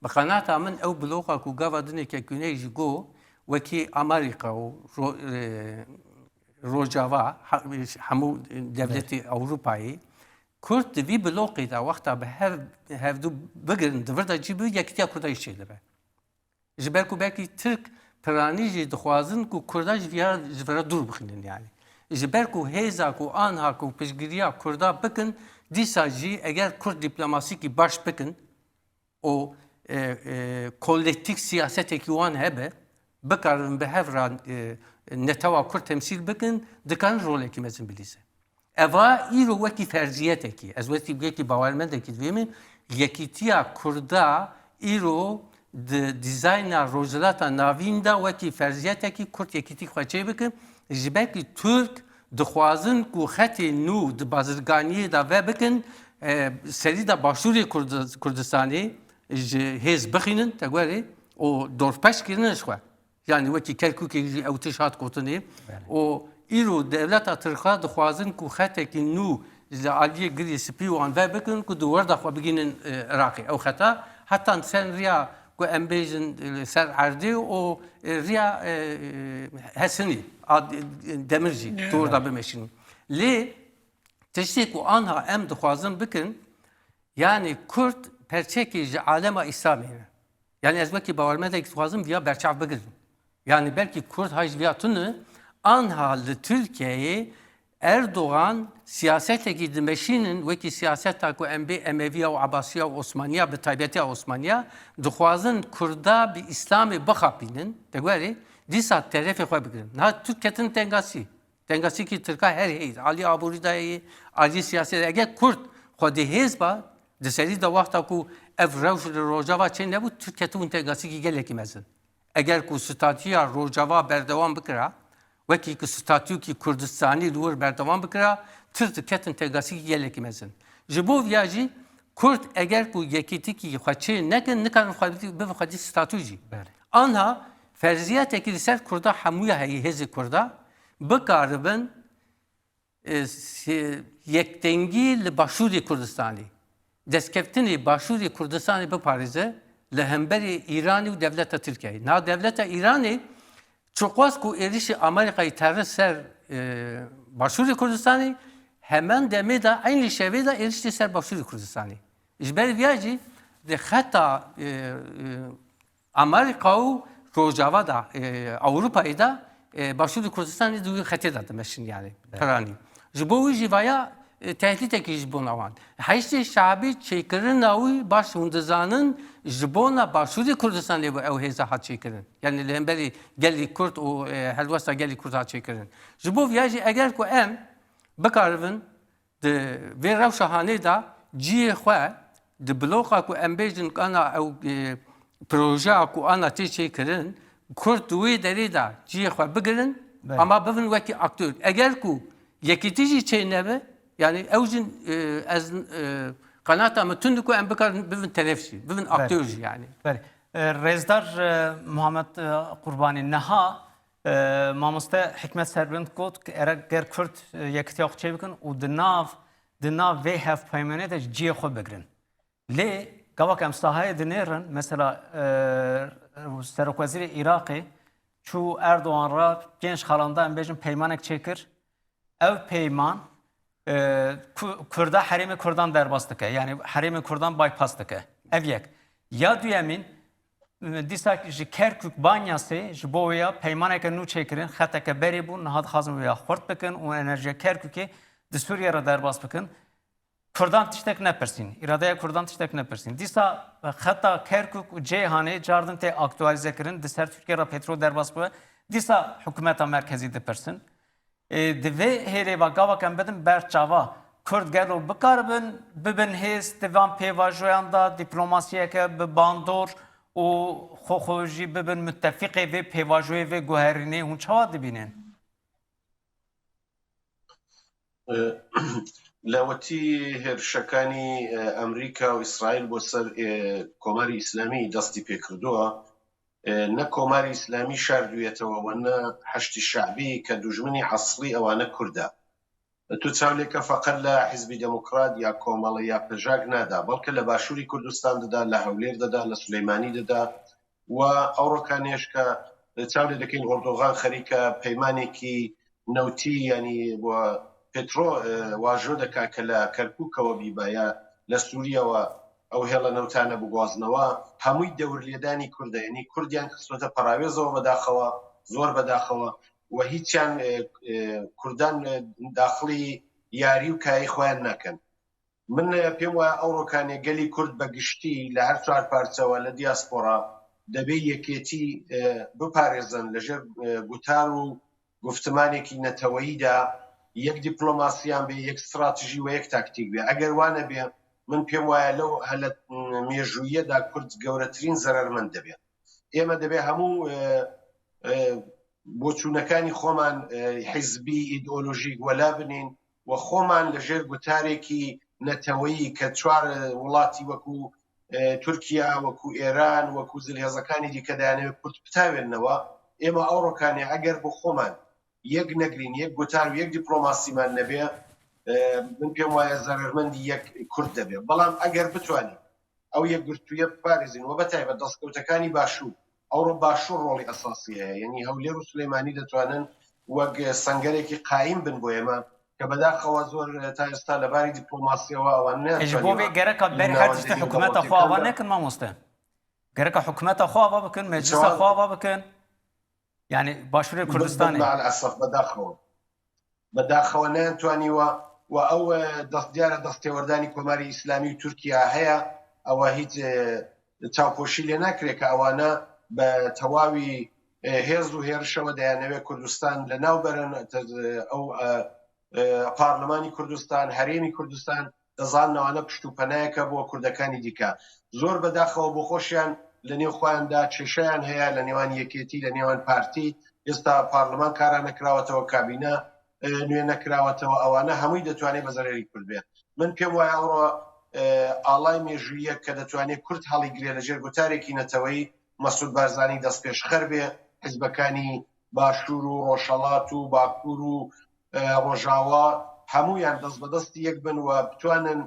bi qenaeta min ew bloka ku gava dinê kekûneyê jî got, wekî Amerîka û Ro-, e, Rojava, ha-, hemû dewletê Ewropayê, Kurd di vî bloqê de wexta bi hev hevdu bigirin, di vir de cî bi yekîtiya Kurda jî çêdibe. Ji ber ku belkî Tirk piranî jî dixwazin ku Kurda ji viya, ji vira dûr bixînin yani. Ji ber ku hêza ku anha ku piştgiriya Kurda bikin, dîsa jî eger Kurd dîplomasîkî baş bikin û, e, e, kolektif siyasetekî wan hebe, bikarin bi hev re, e, netewa Kurd temsîl bikin, dikarin rolekî mezin bilîzin. Eva îro wekî ferziyetekî, ez wekî, wekî bawermendekî divê min, yekîtiya Kurda îro di dîzayna Rojhilata Navîn de wekî ferziyetekî Kurd yekîtî xwe çêbikin. Ji ber ku Tirk dixwazin ku xetê nû di bazirganiyê de vebikin, e, serî de Başûrê Kurd-, Kurdistanê ji hêz bixînin, te guherî, û dorpêç kirinin ji xwe. Yani wekî Kerkûkê jî ew tişt hat gotinê. Belê. Û îro dewleta Tirka dixwazin ku xetekî nû li aliyê Girê Spî wan vebikin ku di wir de xwe bigînin, e, Iraqê. Ew xeta heta ser riya ku em bêjin, e, ser erdê û, e, riya, e, e, Hesinî, a, e, Demir jî Ya. di wir de bimeşînin. Lê tiştê ku anha em dixwazin bikin, yani Kurd perçekî ji alema Îslamê ne. Yani ez wekî bawermendekî dixwazim viya berçav bigirim. Yani belkî Kurd hay ji viya tune, anha li Tirkiyeyê Erdogan siyasetekî dimeşînin, wekî siyaseta ku em bê Emeviya û Ebasiya û Osmaniya, bi taybetiya Osmaniya, dixwazin Kurda bi Îslamê bixapînin, te guherî, dîsa terefê xwe bigirin. Niha Tirk ketin tengasî. Tengasîkî Tirka her hêz, alî aborî de ye, alî siyasî de. Eger Kurd xwe dihêz ba, di serî de wexta ku ev rewş li Rojava çê nebû, Tirk ketibûn tengasîkî gelekî mezin. Eger ku statûya Rojava berdewam bikira, wekî ku statûyekî Kurdistanî li wir berdewam bikira, Tirk diketin tengasîkî gelekî mezin. Ji bo viya jî Kurd eger ku yekîtikî xwe çê nekin, nikarin xwe bidî-, bibin xwedî statû jî. Belê. Anha ferziyetekî li ser Kurda hemûya heyî hêzê Kurda bikaribin, e, si-, yekdengî li Başûrê Kurdistanê, destkeftinê Başûrê Kurdistanê biparêze li hemberî Îranê û dewleta Tirkiyeyê. Na dewleta Îranê çiqas ku êrişî Amerîkayê teri ser, e, Başûrê Kurdistanê, hemen demê de, eynî şevê de êrişî ser Başûrê Kurdistanê. Ji ber viya jî di xeta, e, e, Amerîka û Rojava de, e, Ewropayê de, e, Başûrê Kurdistanê di wî xetê de dimeşin, yani, Evet. piranî. Ji bo wî jî vaya, e, tehdîtekî ji bona wan. Heşdê Şabî çêkirina wî baş hûn dizanin ji bona Başûrê Kurdistanê bû ew hêza hat çêkirin. Yani li hemberî gelî Kurd û, e, helwesta gelî Kurd hat çêkirin. Ji bo viya jî eger ku em bikaribin di vê rewşa hanê de cihê xwe di bloka ku em bêjin ana ew, e, projeya ku ana tê çêkirin, Kurd di wê derê de cihê xwe bigirin, Belê. ama bibin wekî aktör. Eger ku yekîtî jî çê nebe, yani ew jin, e, ez, e, qenata min tund ku em bikarin bibin teref jî, bibin Belê. aktör jî yani. Belê. E, Rêzdar, e, Muhammed, e, Qurbanî, niha E, mamoste Hikmet Serbilind got ku ere ger Kurd, e, yekitiya xwe çêbikin û di nav, di nav vê hevpeymanê de cihê xwe bigirin. Lê gava ku em sahayê dinêrin, mesela, e, Serokwezîrê Iraqê çû Erdogan re pênc xalanda em bêjin peymanek çêkir. Ev peyman, e, Ku-, Kurda herêmê Kurdan derbas dike. Yani herêmê Kurdan bypass dike. Ev yek. Ya duyemîn, e, dîsa ji Kerkûk Banyasê ji bo wê ya peymaneke nû çêkirin, xeteke berê bû, niha dixwazin wê ya xurt bikin û enerjiya Kerkûkê di Sûriye re derbas bikin. Kurdan tiştek nepirsîn, îradeya Kurdan tiştek nepirsîn. Dîsa xeta Kerkûk û Ceyhanê cardin tê aktualize kirin, di ser Tirkiye re petrol derbas bûye. Dîsa hikûmeta merkezî dipirsin. Ê, di vê hêlê ve gava em bidin ber çava Kurd gelo bikaribin bibin hêz di van pêvajoyan de, dîplomasiyeke bi bandor û xwe xwe jî bibin mutefîqê vê pêvajoyê, vê guherînê, hûn çawa dibînin? Lewetî hêrişekanî, e, Amerîka û Îsraîl bo ser, e, Komarî Îslamî destî pê kirduwa. E, ne Komarî Îslamî şerdûyetewê we ne Heşdî Şe'bî ke dujminî eslî ewane Kurd e. Tu çaw lêke feqet le Hizbî Demokrat ya Komele ya PJAK neda, belke le Başûrî Kurdistan de da, le Hewlêr de da, le Silêmanî de da. Û ewro ka nêşke, e, çaw lê dikeyn Ordogan xerîke peymanekî newtî, yanî bo پترۆ واژۆ دەکا کە لە کەرکووکەوە بیبا یا لە سووریەوە ئەو هێڵە نەوتانە بگوازنەوە، هەمووی دەور لێدانی کوردە، یعنی کوردیان خستۆتە پەراوێزەوە بەداخەوە، زۆر بەداخەوە، و هیچیان کوردان داخڵی یاری و کایی خۆیان ناکەن. من پێم وایە ئەو ڕۆکانێ گەلی کورد بە گشتی لە هەر چوار پارچەوە لە دیاسپۆرا دەبێ یەکێتی بپارێزن لە ژێر گوتار و گفتمانێکی نەتەوەییدا، یەک دیپلۆماسیان بێ، یەک استراتژی و یەک تاکتیک بێ. ئەگەر وانە بێ، من پێم وایە لەو هەلە مێژوویەدا کورد گەورەترین زەرەرمەند دەبێت. ئێمە دەبێ هەموو بۆچوونەکانی خۆمان حیزبی، ئیدئۆلۆژیک وەلا بنین و خۆمان لە ژێر گوتارێکی نەتەوەیی کە چوار وڵاتی وەکو تورکیا، وەکو ئێران، وەکو زلهێزەکانی دیکە دەیانەوێت کورد بتاوێننەوە. ئێمە ئەو ڕۆکانێ ئەگەر بۆ خۆمان یەک نەگرین، یەک گوتار و یەک دیپلۆماسیمان نەبێ، من پێم وایە زەرەرمەندی یەک کورد دەبێ. بەڵام ئەگەر بتوانین ئەو یەکگرتوویە بپارێزین و بە تایبەت دەستکەوتەکانی باشوور، ئەوڕۆ باشوور ڕۆڵی ئەساسی هەیە، یعنی هەولێر و سلێمانی دەتوانن وەک سەنگەرێکی قایم بن بۆ ئێمە کە بەداخەوە زۆر تا ئێستا لەباری دیپلۆماسیەوە ئەوان نەیانتوانیوە. Ji bo vê gereka ber her tiştê hikûmeta xwe ava nekin mamoste. Gereka hikûmeta xwe ava bikin, meclisa xwe ava bikin. Yani Başûrê Kurdistanê. Maalesef, badaxewa. Badaxewa neyantuaniwe و ئەو دەست دیارە دەست تێوەردانی کۆماری ئیسلامی و تورکیا هەیە. ئەوە هیچ چاوپۆشی لێ ناکرێت کە ئەوانە بە تەواوی هێز و هێرشەوە دەیانەوێت کوردستان لە ناو بەرن. ئەو پارلمانی کوردستان، هەرێمی کوردستان، دەزانن ئەوانە پشت و پەنایەکە بۆ کوردەکانی دیکە. زۆر بەداخەوە بۆ خۆشیان لە نێو خۆیاندا کێشەیان هەیە، لە نێوان یەکێتی، لە نێوان پارتی. ئێستا پارلمان کارا نەکراوەتەوە، کابینە نوێ نەکراوەتەوە. ئەوانە هەمووی دەتوانێت بە زەرەری کورد بێ. من پێم وایە ئەوڕۆ ئاڵای مێژوویە کە دەتوانێت کورد هەڵیگرێ لە ژێر گوتارێکی نەتەوەی مەسود بارزانی دەست پێشخەر بێ، حیزبەکانی باشوور و ڕۆژهەڵات و باکوور و ڕۆژاوا هەموویان دەست بەدەستی یەک بن و بتوانن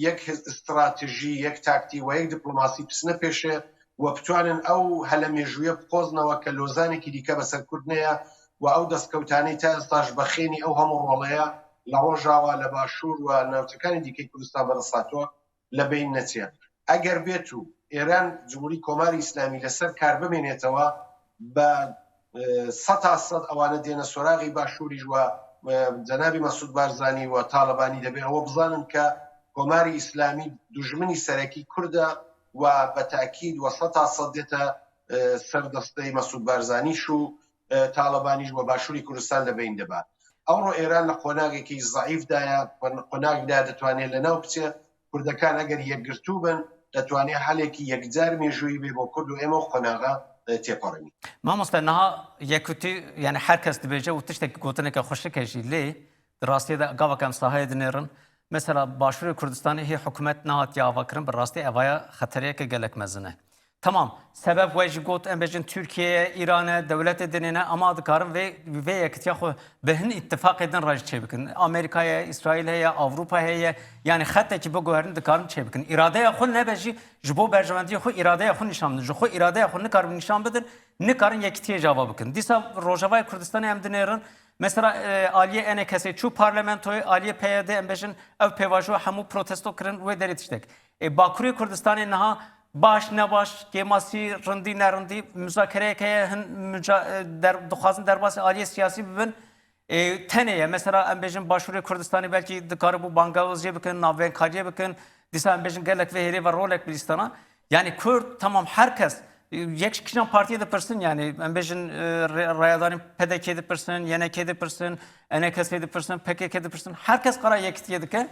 یەک استراتژی، یەک تاکتی و یەک دیپلۆماسی بچنە پێشێ و بتوانن ئەو هەلە مێژوویە بقۆزنەوە کە لۆزانێکی دیکە بەسەر کورد نەیە و ئەو دەستکەوتانەی تا ئێستاش بەخێنی ئەو هەموو ڕۆڵەیە لە ڕۆژاوا، لە باشوور و ناوچەکانی دیکەی کوردستان بەدەست هاتووە لە بین نەچێت. ئەگەر بێت و ئێران، جمهوری کۆماری ئیسلامی لەسەر کار بمێنێتەوە، بە سەد تا سەد ئەوانە دێنە سۆراغی باشووریش و جەنابی مەسود بارزانی و تاڵەبانی دەبێ ئەوە بزانن کە کۆماری ئیسلامی دوژمنی سەرەکی کوردە و بە تاکید و سەد تا سەد دێتە سەر دەستەی مەسود بارزانیش و تاڵەبانیش و باشووری کوردستان لە بین دەبات. ئەوڕۆ ئێران لە قۆناغێکی زەعیفدایە، قۆناغدا دەتوانێت لە ناو بچێ. کوردەکان ئەگەر یەکگرتوو بن، دەتوانێت حەلێکی یەکجار مێژووی بێ بۆ کورد و ئێمە و قۆناغە تێپەڕێنین. Mamoste, niha yekûtî, yani her kes dibêje û tiştekî gotineke xweşik e jî, lê di rastiyê de gava ke em sahayê dinêrin, mesela Başûrê Kurdistanê hê hikûmet nehatiye avakirin, bi rastî evaya xeteriyeke gelek mezin e. Tamam, sebeb we jî got, em bêjin Tirkiye ye, Îran e, dewletê dinê ne, ama dikarin vê, vê yekitiya xwe bi hin îtifaqê din re jî çêbikin. Amerîka ye, Îsraîl heye, Ewropa heye, yani xetekî biguherin dikarin çêbikin. Îradeya xwe nebe jî ji bo berjewendiyê xwe îradeya xwe nîşan bidin. Ji xwe îradeya xwe nikaribin nîşan bidin, nikarin yekitiyê ji ava bikin. Dîsa Rojavayê Kurdistanê em dinêrin, mesela, e, aliyê ENKSê çû parlamentoyê, aliyê PYD em bêjin ev pêvajo hemû protesto kirin, wê derê tiştek. Ê, Bakurê Kurdistanê niha baş nebaş, kêmasî, rindî nerindî, muzakereyek heye, hin muca-, e, der-, dixwazin derbasî aliyê siyasî bibin. Ê, tenê ye. Mesela em bêjin Başûrê Kurdistanê belkî dikaribû bangewaziyê bikin, navbeynkariye bikin. Dîsa em bêjin gelek vê hêrê ve rolek bi dîstana. Yani Kurd, tamam her kes, e, yek ji kîjan partiyê dipirsin yani. Em bêjin, e, re-, rayadarên PDKê dipirsin, YNKê dipirsin, ENKSê dipirsin, PKK dipirsin. Her kes qara yekitiyê dike.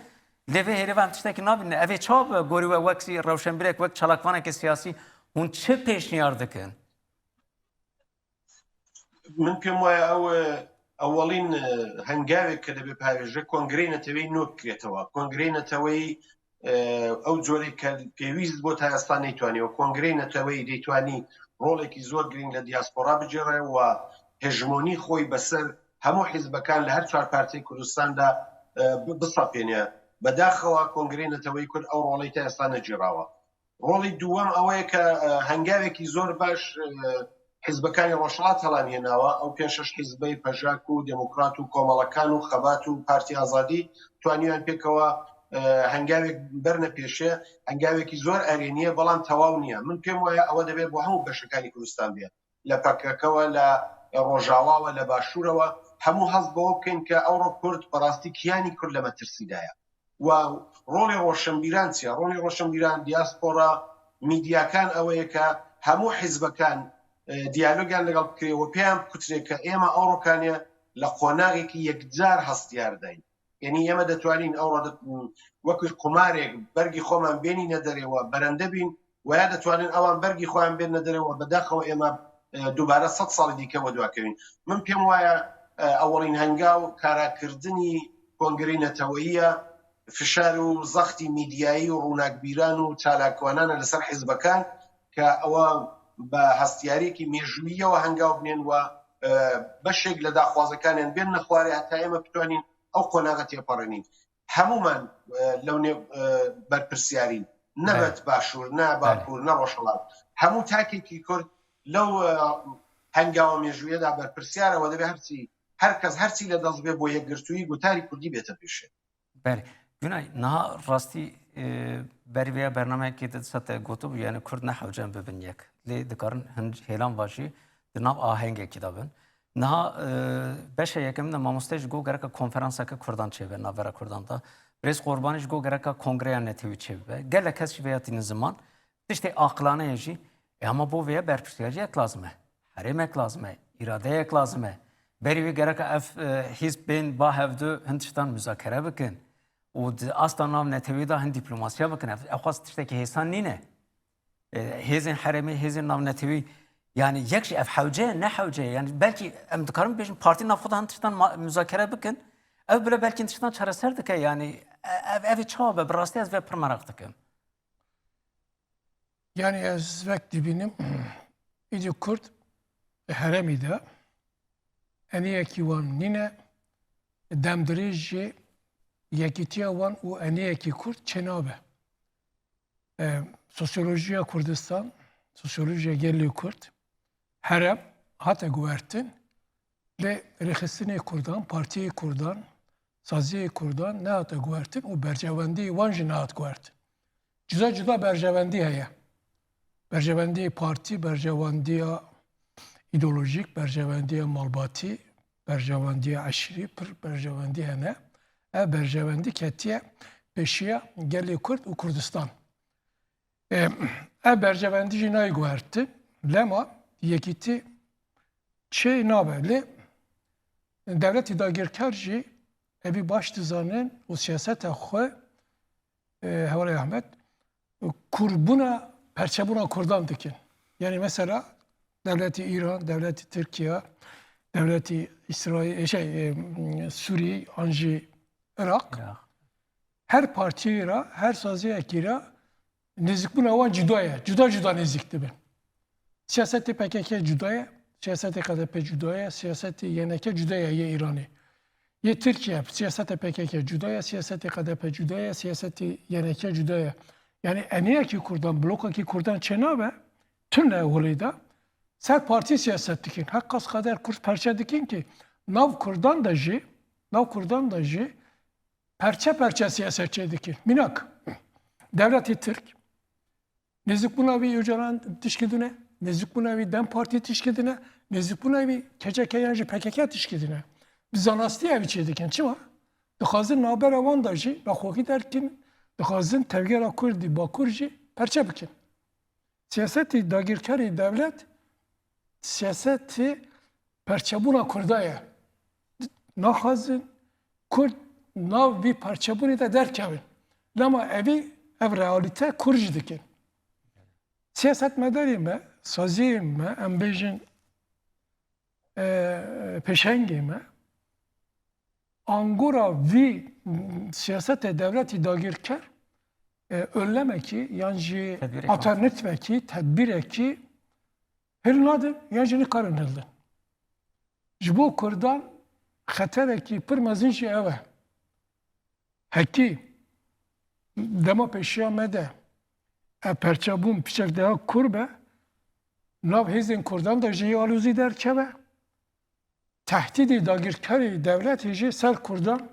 Lê vê hêrê ve em tiştekî nabînin. Ev ê çawa be? Gorî we wek zî rewşenbîrek, wek çalakvaneke siyasî hûn çi pêşniyar dikin? Min pêm waya ew, e, ewelîn, e, hengavek ke dibê pavêje kongreyê neteweyî nû bikrêtewe. Kongreyê neteweyî, e, ew corê ke pêwîst bû ta êsta neytwanî. Û kongreyê neteweyî dêtwanî rolekî zor girîng li diaspora bicêre û hejemonî xwe yî beser hemû hizbekan li her çar partiyê Kurdistan de, e, bi-, bisapêne. Bedaxewa Kongreyê Neteweyî Kurd ew rolê ta êsta necîrawa. Rolê duwem ew e ke, e, hengavekî zor baş, e, حیزبەکانی ڕۆژهەڵات هەڵان هێناوە، ئەو پێنج شەش حیزبەی پەژاک و دموکرات و کۆمەڵەکان و خەبات و پارتی ئازادی توانیان پێکەوە هەنگاوێک بەرنە پێشێ. هەنگاوێکی زۆر ئەرێنیە، بەڵام تەواو نییە. من پێم وایە ئەوە دەبێت بۆ هەموو بەشەکانی کوردستان بێت، لە پەکەکەوە، لە ڕۆژاواوە، لە باشوورەوە، هەموو هەست بەوە بکەین کە ئەوڕۆ کورد بەڕاستی کیانی کورد لە مەترسیدایە. و ڕۆڵی ڕۆشنبیران چیە؟ ڕۆڵی ڕۆشنبیران، دیاسپۆرا، میدیاکان ئەوەیە کە هەموو حیزبەکان دیالۆگیان لەگەڵ بکرێ و پێیان بکوترێ کە ئێمە ئەوڕۆکانێ لە قۆناغێکی یەکجار هەستیارداین. یعنی ئێمە دەتوانین ئەوڕۆ وەکو قومارێک بەرگی خۆمان بێنینە دەرێ و بەرەندە بین، و یا دەتوانین ئەوان بەرگی خۆیان بێننە دەرێ و بەداخەوە ئێمە دووبارە سەد ساڵی دیکە وەدواکەوین. من پێم وایە ئەوەڵین هەنگاو کاراکردنی کۆنگرەی نەتەوەییە، فشار و زەختی میدیایی و ڕووناکبیران و چالاکوانانە لەسەر حیزبەکان کە ئەوە بە هەستیارێکی مێژووییەوە هەنگاو بنێن و بەشێک لە داخوازەکانیان بێننە خوارێ هەتا ئێمە بتوانین ئەو قۆناغە تێپەڕێنین. هەمومان لەو نێ بەرپرسیارین، نەبەت باشوور، نە باکوور، نە ڕۆژهەڵات. هەموو تاکێکی کورد لەو هەنگاوە مێژوویەدا بەرپرسیارەوە دەبێ هەرچی هەر کەس هەرچی لە دەست بێ بۆ یەکگرتووی گوتاری کوردی بێتە پێشێ. Belê. Gunay, niha rastî e, berî vêya bernameyekê de disa te gotibû, yani Kurd ne hewce in bibin yek. Lê dikarin hin hêlan va jî di nav ahengekî de bin. Niha e, beşa yekem de mamoste ji got gereka konferanseke Kurdan çêbe, navbera Kurdan de. Birêz Qurbanî ji got gereka kongreya netewî çêbibe. Gelek kes jî vêya tînin ziman. Tiştê aqilane ye jî. E ama bo vêya berpirsiyariyek lazim e. Herêmek lazim e. Îradeyek lazim e. Berî wê gereka ev e, hîzb bên ba hevdu hin tiştan muzakere bikin. Û di asta navnetewî de hin diplomasiya bikin. Ev, ew xwest tiştekî hêsan nîne. E, hêzên herêmê, hêzên navnetewî, yani yek jî ev hewce ye, ne hewce ye. Yani belkî em dikarin bêjin partî nav xwe de hin tiştan ma- muzakere bikin. Ev bile belkî hin tiştan çareser dike. Yani e- ev, ev ê çawa be? Bi rastî ez vê pir meraq dikim. Yani ez wek dibînim, îdî Kurd herêmî de eniyekî wan nîne, demdirêj jî yekîtiya wan û eniyekî Kurd çênabe. E, sosyolojiya Kurdistan, sosyolojiya gelê Kurd, herem hate guhertin, lê rêxistinê Kurdan, partiyê Kurdan, saziyê Kurdan nehate guhertin û berjewendiyê wan jî nehat guhertin. Cuda cuda berjewendî heye. Berjewendiyê partî, berjewendiya îdeolojîk, berjewendiya malbatî, berjewendiya eşîrî, pir berjewendî hene. Ev berjewendî ketiye pêşiya gelê Kurd û Kurdistan. Ev berjewendî jî nayê guhertin. Lema yekîtî çê nabe. Lê dewletî dagirker jî evî baş dizanin û siyaseta xwe, e, Hevalê Ahmet, kurbûna, perçebûna Kurdan dikin. Yani mesela dewletî Îran, dewletî Tirkiye, dewletî Îsraîl, e, şey, e, Sûrî an jî Iraq. Iraq. Her partiyê re, her saziyekî re nêzîkbûna wan cuda ye. Cuda cuda nêzîk dibin. Siyasetê P K K cuda ye, siyasetê K D P cuda ye, siyasetê Y N K cuda ye yê Îranê. Yê Tirkiye, siyasetê P K K cuda ye, siyasetê K D P cuda ye, siyasetê Y N K cuda ye. Yani eniyekî Kurdan, blokekî Kurdan çênabe, tune holê de ser partî siyaset dikin. Heqas qeder Kurd perçe dikin ki nav Kurdan de jî, nav Kurdan de jî perçe perçe siyaset çêdikin. Mînak, dewletê Tirk nêzîkbûna wî Ocalan tişkidine, nêzîkbûna wî DEM Partî tişkidine, nêzîkbûna wî K C K yan jî P K K tişkidine. Bi zanastî ev çêdikin. Çima? Dixwazin navbera wan de jî nexweşî derkin, dixwazin tevgera Kurdî Bakur jî perçe bikin. Siyasetê dagirkerê dewlet siyasetê perçebûna Kurda ye. Naxwazin Kurd nav vî perçebûnê de derkevin. Lema evî ev realîte Kurd jî dikin. Siyasetmedarê me, saziyê me, em bêjin, e, pêşengê me, angora vî siyasetê dewletî dagirker, e, önlemekî yan jî alternatîfekî, tedbîrekî hildin yan jî nikarin hildin. Ji bo Kurdan xeterekî pir mezin jî ew e. Hekî dema pêşiya me de ev perçebûn piçek daha kûr be, nav hêzên Kurdan de jî alozî derkeve. Tehdîdê dagirkerê dewletê jî ser Kurdan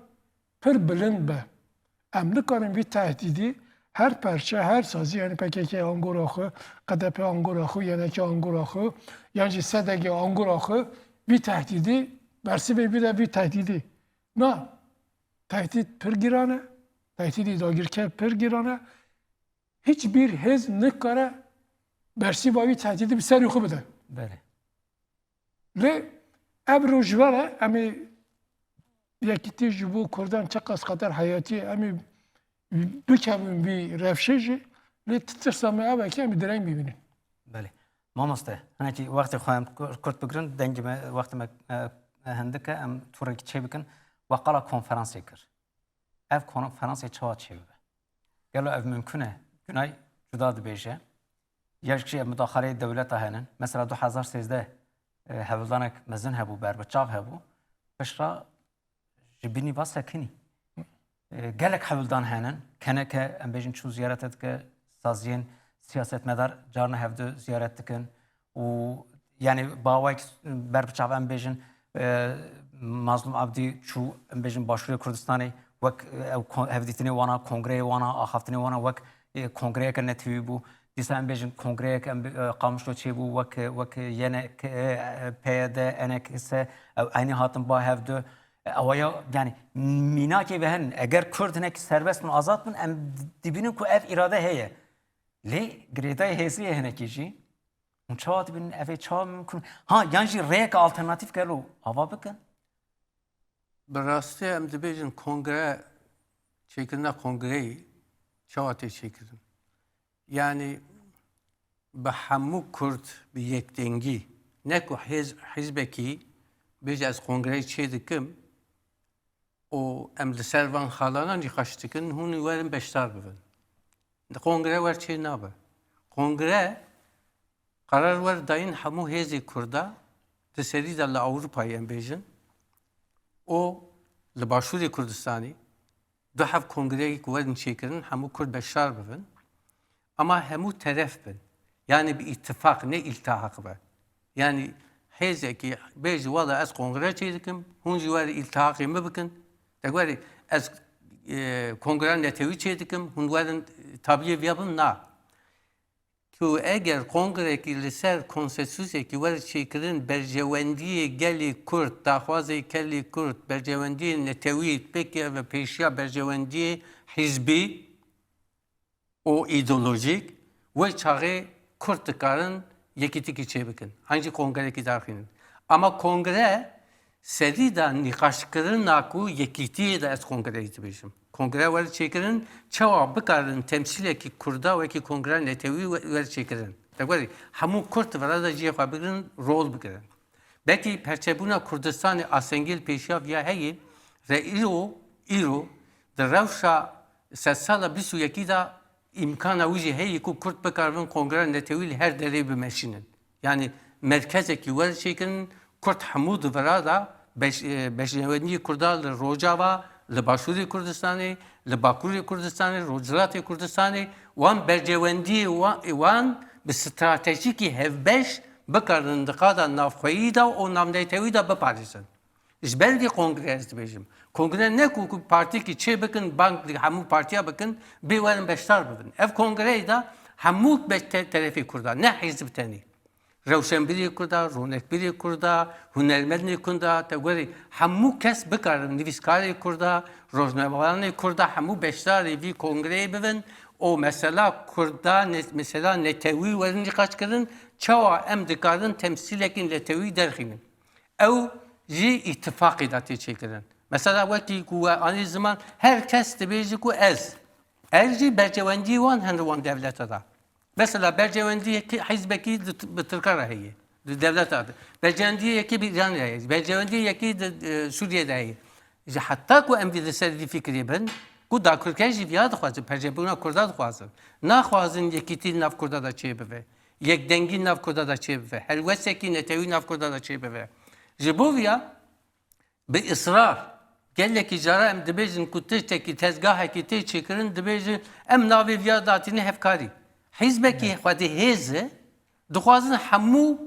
pir bilind be. Em nikarin vî tehdîdî her perçe, her sazî, yanî P K K angora xwe, K D P angora xwe, Y N K angora xwe, yan jî S D G angora xwe, vî tehdîdî bersivê bide vî tehdîdî. Na, tehdîd pir giran e, tehdîdê dagirker pir giran e. Hiçbir hêz nikare bersîva vî tehdîdî bi serî xwe bide. Belê. Lê ev roj ji ve re em ê yekîtî ji bo Kurdan çiqas qeder heyatî ye, em ê bikevin vî rewşê jî, lê tirsa me ev e ki em ê direng bibînin. Belê. Mamoste, hinekî wextê xwe em kur-, kurt bigirin, dengê me, wextê me, e, e, hindik e, em tûrekî çê bikin. We qala konferansê kir. Ev konferansê çawa çêbibe? Gelo ev mimkun e? Gunay cuda dibêje. Ya jî ev mudaxaleyê dewleta henin. Mesela du hezar sêzdeh, e, hevldanek mezin hebû, berbiçav hebû. Piştre ji binî va sekinî. E, gelek hevldan henin. Keneke, em bêjin, çû ziyarete dike, saziyên siyasetmedar carna hevdu ziyaret dikin. Û, yanî, bawek berbiçav em bêjin, e, Mazlûm Abdî çû, em bêjin, Başûrê Kurdistanê, wek, e, ew kon-, hevdîtinê wana, kongreyê wana, axaftinê wana wek, e, kongreyeke netewî bû. Dîsa em bêjin kongreyek em bi, e, Qamişlo çêbû, wek, wek Y N K, e, P Y D, E N K S, ew eynî hatin ba hevdu. E, ewa ya, yanî, mînakê ve henin. Eger Kurd hinek serbest bin, azad bin, em dibînin ku ev îrade heye. Lê girêdayê hêzê ye hinekî jî. Hûn çawa dibînin? Ev ê çawa mimkun? Ha, yan jî rêyeke alternatîf gelo ava bikin? Bi rastî em dibêjin kongre, çêkirina kongreyê çawa tê çêkirin? Yanî bi hemû Kurd bi yekdengî, ne ku hêz-, hizbekî bêje ez kongreyê çê dikim, û em li ser van xalana nîqaş dikin, hûn ê werin beşdar bibin. Di kongre wer çê nabe. Kongre qerar wer dayîn hemû hêzê Kurda di serî de li Ewropayê em bêjin û li Başûrê Kurdistanê du hev kongreyek werin çêkirin, hemû Kurd beşdar bibin. Ama hemû teref bin. Yanî bi îtifaq, ne îltihaq be. Yanî hêzekî bêjî, wela ez kongre çê dikim, hûn jî werin îltihaqê min bikin. Te werî ez, e, kongreya netewî çê dikim, hûn werin tabiyê viya bin, na. Ku eger kongrekî li ser konsensusekî were çêkirin, berjewendiyê gelê Kurd, daxwazê gelê Kurd, berjewendiyê netewî, pêkeve pêşiya berjewendiyê hizbî, û îdeolojîk, wê çaxê Kurd dikarin yekîtikî çêbikin. An jî kongrekî darxînin. Ama kongre serî de nîqaşkirina ku yekîtiyê de ez kongreyê dibêjim. Kongre were çêkirin, çawa bikarin temsîlekî Kurda wekî kongreya netewî we-, were çêkirin. Te werî, hemû Kurd di vira de cihê xwe bigirin, rol bigirin. Belkî perçebûna Kurdistanê astengê li pêşiya viya heye, re îro, îro di rewşa sedsala bîst û yekî de îmkana wî jî heye ku Kurd bikaribin kongreya netewî li her derê bimeşînin. Yanî merkezekî were çêkirin, Kurd hemû di vira de beş-, e, berjewendiyê Kurda li Rojava, li Başûrê Kurdistanê, li Bakurê Kurdistanê, Rojhilatê Kurdistanê, wan berjewendiyê wa-, wan bi stratejîkî hevbeş bikarin di qada navxweyî de û navnetewî de biparêzin. Ji ber vî kongre ez dibêjim. Kongre ne ku, ku partiyekî çê bikin, bang li hemû partiya bikin, bê werin beşdar bibin. Ev kongreyê de hemû be-, te-, terefê Kurda, ne hizb tenê. Rewşenbîrê Kurda, ronekbîrê Kurda, hunermendê Kurda, te werî hemû kes bikarin, nivîskarê Kurda, rojnamevanê Kurda, hemû beşdarê vî kongreyê bibin û mesela Kurda, ne-, mesela netewî werin nîqaş kirin, çawa em dikarin temsîlekî netewî derxînin. Ew jî îtifaqê de tê çêkirin. Mesela wekî ku we anî ziman, her kes dibêje ku ez. Ev jî berjewendiyê wan hene wan dewlete de. Mesela berjewendiyekî hizbekî di, bi Tirka re heye. Di dewleta de. Berjewendiyekî bi Îran re heye. Berjewendiyekî di, e, Sûriye de heye. Ji heta ku em vî li ser vî fikirê bin, ku dagirker jî viya dixwazin, perçebûna Kurda dixwazin. Naxwazin yekîtî nav Kurda de çêbibe. Yekdengî nav Kurda de çêbibe. Helwesekî netewî nav Kurda de çêbibe. Ji bo viya bi israr, gelekî cara em dibêjin ku tiştekî, tezgahekî tê çêkirin, dibêjin em navê viya datîne hevkarî. Hizbekî Evet. xwedî hêz e, Dixwazin hemû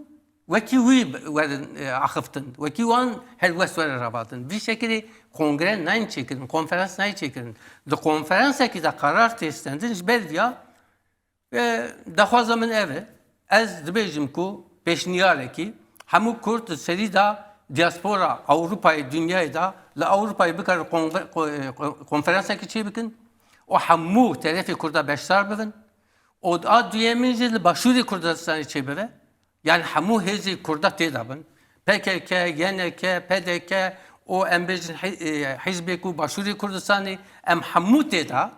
wekî wî werin, e, axiftin. Wekî wan helwest werin rabatin. Vî şekilê kongre nayên çêkirin, konferans nayên çêkirin. Di konferansekî de qerar tê stendin, ji ber viya, e, daxwaza min ev e. Ez dibêjim ku pêşniyarekî hemû Kurd di serî de diaspora Ewropayê, dinyayê de li Ewropayê bikarin kongre-, ko-, e, ko-, konferansekî çêbikin û hemû terefê Kurda beşdar bibin. Û a duyemîn jî li Başûrê Kurdistanê çêbibe. Yani hemû hêzê Kurda tê de bin. P K K, Y N K, P D K û em bêjin hi-, e, hizbê ku Başûrê Kurdistanê, em hemû tê de,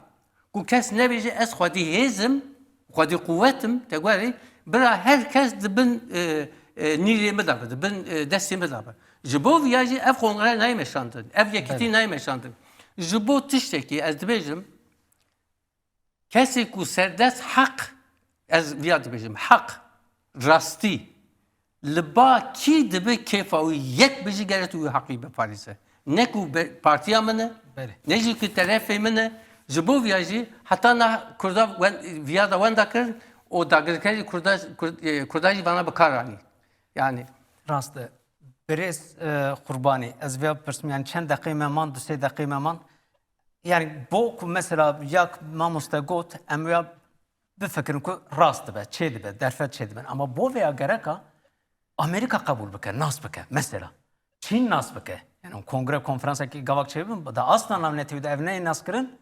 ku kes nebêje ez xwedî hêz im, xwedî quwet im, te guherî, bira her kes di bin, e, e, nîrê min de be, di bin, e, destê min de be. Ji bo viya jî ev kongre nayê meşandin, ev yekîtî Belê. nayê meşandin. Ji bo tiştekî ez dibêjim, kesê ku serdest heq, ez viya dibêjim, heq, rastî, li ba kî dibe kêfa wî yek bijî, gere tu wî heqî biparêze. Ne ku be-, partiya min e, Belê. ne jî ku terefê min e. Ji bo viya jî heta na Kurda wen-, viya da wenda kirin û dagirkerî Kurda, Kurd-, e, Kurda jî vana bi kar anî. Yani Rast e. Birêz, e, Qurbanî, ez vêya bipirsim, yani çend deqeyê me man, du sê deqeyê me man. Yani bo ku mesela ya mamoste got, em ya bifikirin ku rast dibe, çê dibe, derfet çê dibe. Ama bo vêya gereka Amerîka qebûl bike, nas bike. Mesela Çîn nas bike. Yani kongre konferansekî gavak çêbin, da asla navnetewî de ev neyê naskirin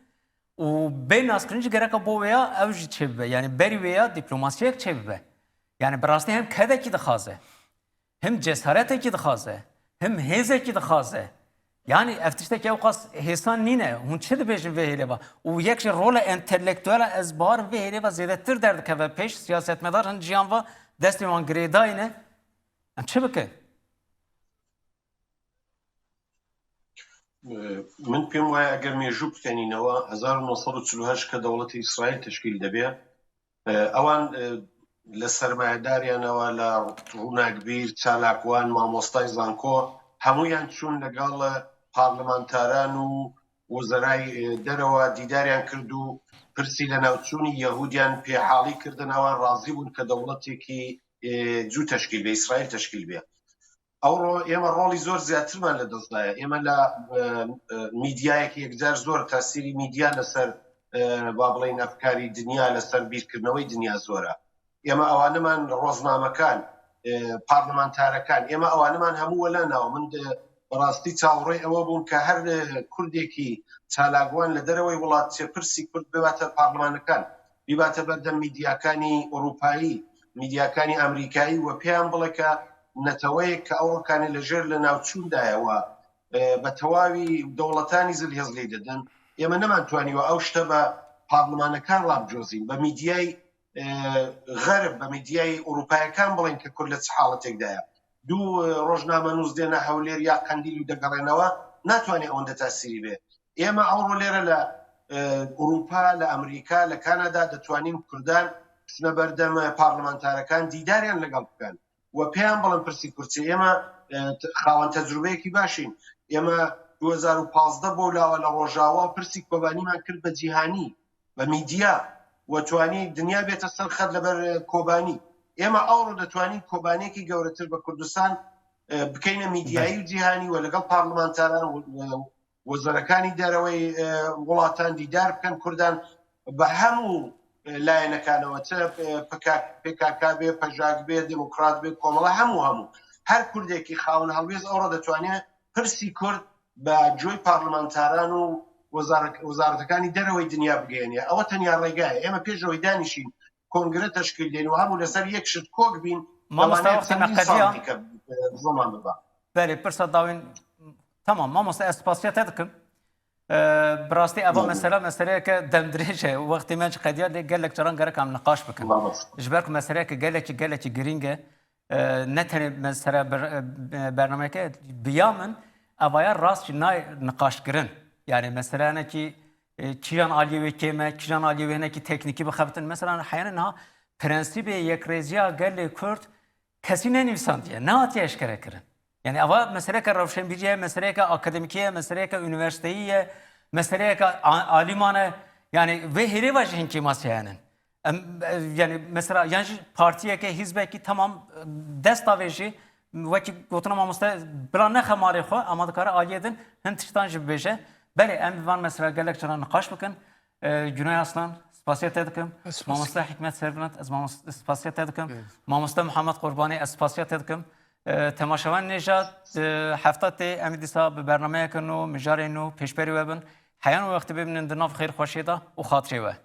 û bê naskirin jî gereka bo vêya ev jî çêbibe. Yani berî vêya dîplomasiyek çêbibe. Yani bi rastî hem kedekî dixwaze, hem cesaretekî dixwaze, hem hêzekî dixwaze. Yani ev tiştekî ewqas hêsan nîne. Hûn çi dibêjin vê hêlê va? Û yek ji rola entelektuela ez bawer vê hêlê va zêdetir derdikeve pêş, siyasetmedar hin jiyan va destê wan girêdayî ne. Em çi bikin? Min pêm wayê eger mêjû bikenînewe, hezar û neh sed û çil û heşt ke dewletê Îsraîl teşkîl debê, e, ewan, e, li sermayedariyanawa, li rûnakbîr, çalakwan, mamostay zanko, hemûyan çûn legal parlamentaran û wezerayê, e, derewa dîdariyan kird û pirsî li navçûnî Yehûdiyan pê halî kirdin, ewan razî bûn ke dewletekî, e, cû teşkîl bê, Îsraîl teşkîl bê. Ewro ئێمە ڕۆڵی زۆر زیاترمان لە دەستدایە. ئێمە لە، ئە، ئە، میدیایەک یەکجار زۆر تاسیری میدیا لەسەر، ئە، با بڵێن ئەفکاری دنیا، لەسەر بیرکردنەوەی دنیا زۆرە. ئێمە ئەوانەمان ڕۆزنامەکان، ئە، پارلمانتارەکان، ئێمە ئەوانەمان هەموو وەلا ناوە. من دە-، بەڕاستی چاوەڕێی ئەوە بووم کە هەر، ئە، کوردێکی چالاکوان لە دەرەوەی وڵات چێ پرسی کورد بباتە پارلمانەکان، بیباتە بەردەم میدیاکانی ئەوروپایی، میدیاکانی ئەمریکایی و پێیان بڵێ کە نەتەوەیەک کە ئەو ڕکانە لە ژێر لە ناوچووندایە و، ئێ، بە تەواوی دەوڵەتانی زلهێز لێ دەدەن. ئێمە نەمانتوانیوە ئەو شتە بە پارلمانەکان ڕابجۆزین، بە میدیای، ئێ، غەرب، بە میدیای ئەوروپایەکان بڵێن کە کورد لە چ حاڵەتێکدایە. دوو، ئێ، ڕۆژنامە نووس دێنە هەولێر یا قەندیل و دەگەڕێنەوە، ناتوانێت ئەوەندە تاسیری بێ. ئێمە ئەوڕۆ لێرە لە، ئێ، ئەوروپا، لە ئەمریکا، لە کانادا دەتوانین کوردان بچنە بەردەم پارلمانتارەکان دیداریان لەگەڵ بکەن و پێیان بڵێن پرسی کورد چیە. ئێمە، ئێ، ت-، خاوەن تەجروبەیەکی باشین. ئێمە دوو هەزار و پازدە بۆ لاوە لە ڕۆژاوا پرسی کۆبانیمان کرد بە جیهانی، بە میدیا، و توانی دنیا بێتە سەر خەت لەبەر، ئێ، کۆبانی. ئێمە ئەوڕۆ دەتوانین کۆبانیەکی گەورەتر بە کوردستان، ئێ، بکەینە میدیایی و جیهانی و لەگەڵ پارلمانتاران و، و، وەزەرەکانی دەرەوەی، ئێ، وڵاتان دیدار بکەن، کوردان بە هەموو، ئێ، لایەنەکانەوە، چ، ئێ، پکا-، پێکاکا بێ، پەژاک بێ، دموکرات بێ، کۆمەڵە، هەموو، هەموو. هەر کوردێکی خاوەن هەڵوێست ئەوڕۆ دەتوانێت پرسی کورد بە جۆی پارلمانتاران و وەزارە-، وەزارەتەکانی دەرەوەی دنیا بگەیەنێ. ئەوە تەنیا ڕێگایە. ئێمە پێش ئەوەی دانیشین کۆنگرە تەشکیل دێن و هەموو لەسەر یەک شت کۆک بین، مامۆستا، لەوانەیە وەختە چەندین نەقەدیە. ساڵ دیکە، ئێ، زۆرمان ببا. بەێ، پرسە داوین، تەمام، مامۆستا، ئێ، سپاسیە تێ دکم. ئێ، بڕاستی ئەڤە مەسەلە، مەسەلەیەکە دەمدرێژە، وەختی من قەدیە لێ گەلێک جاران گەرەکام نقاش بکەم. مامۆستا. Ji ber ku meseleyeke gelekî, gelekî girîng e, e, ne tenê mesele ber-, e, bernameyeke biya min, evaya rast jî nayê niqaşkirin. Yani meseleyekî, e, kîjan aliyê wê kêm e, kîjan aliyê wê hinekî teknîkî bixebitin. Mesela heyane niha prensîbê yekrêziya gelê Kurd kesî nenivîsandiye, nehatiye eşkere kirin. Yani eva meseleke rewşenbîrî ye, meseleyeke akademîkî ye, meseleyeke unîversîteyî ye, meseleyeke a-, alîman e. Yani vê hêrê ve jî hinkî maseyane. Em, e, yani mesela yan jî partiyeke, hîzbekî tamam, e, dest davêjî, wekî gotina mamoste bila nexe malê xwe, ama dikare aliyê din hin tiştan jî bibêje. Belê em van mesela gelek cara niqaş bikin. E, Günay Aslan, spasiya te dikim. Ez spas Mamoste Hikmet Serbilind, ez mamos- spasiya te dikim. Evet. Mamoste Muhammed Qurbanî, ez spasiya te dikim. E, temaşevan nêja, e, hefta tê em dîsa bi bernameyeke nû, mijarê nû pêşberî we bin. Heyan wextê bimînin di nav xêr xweşiyê de û xatirê we.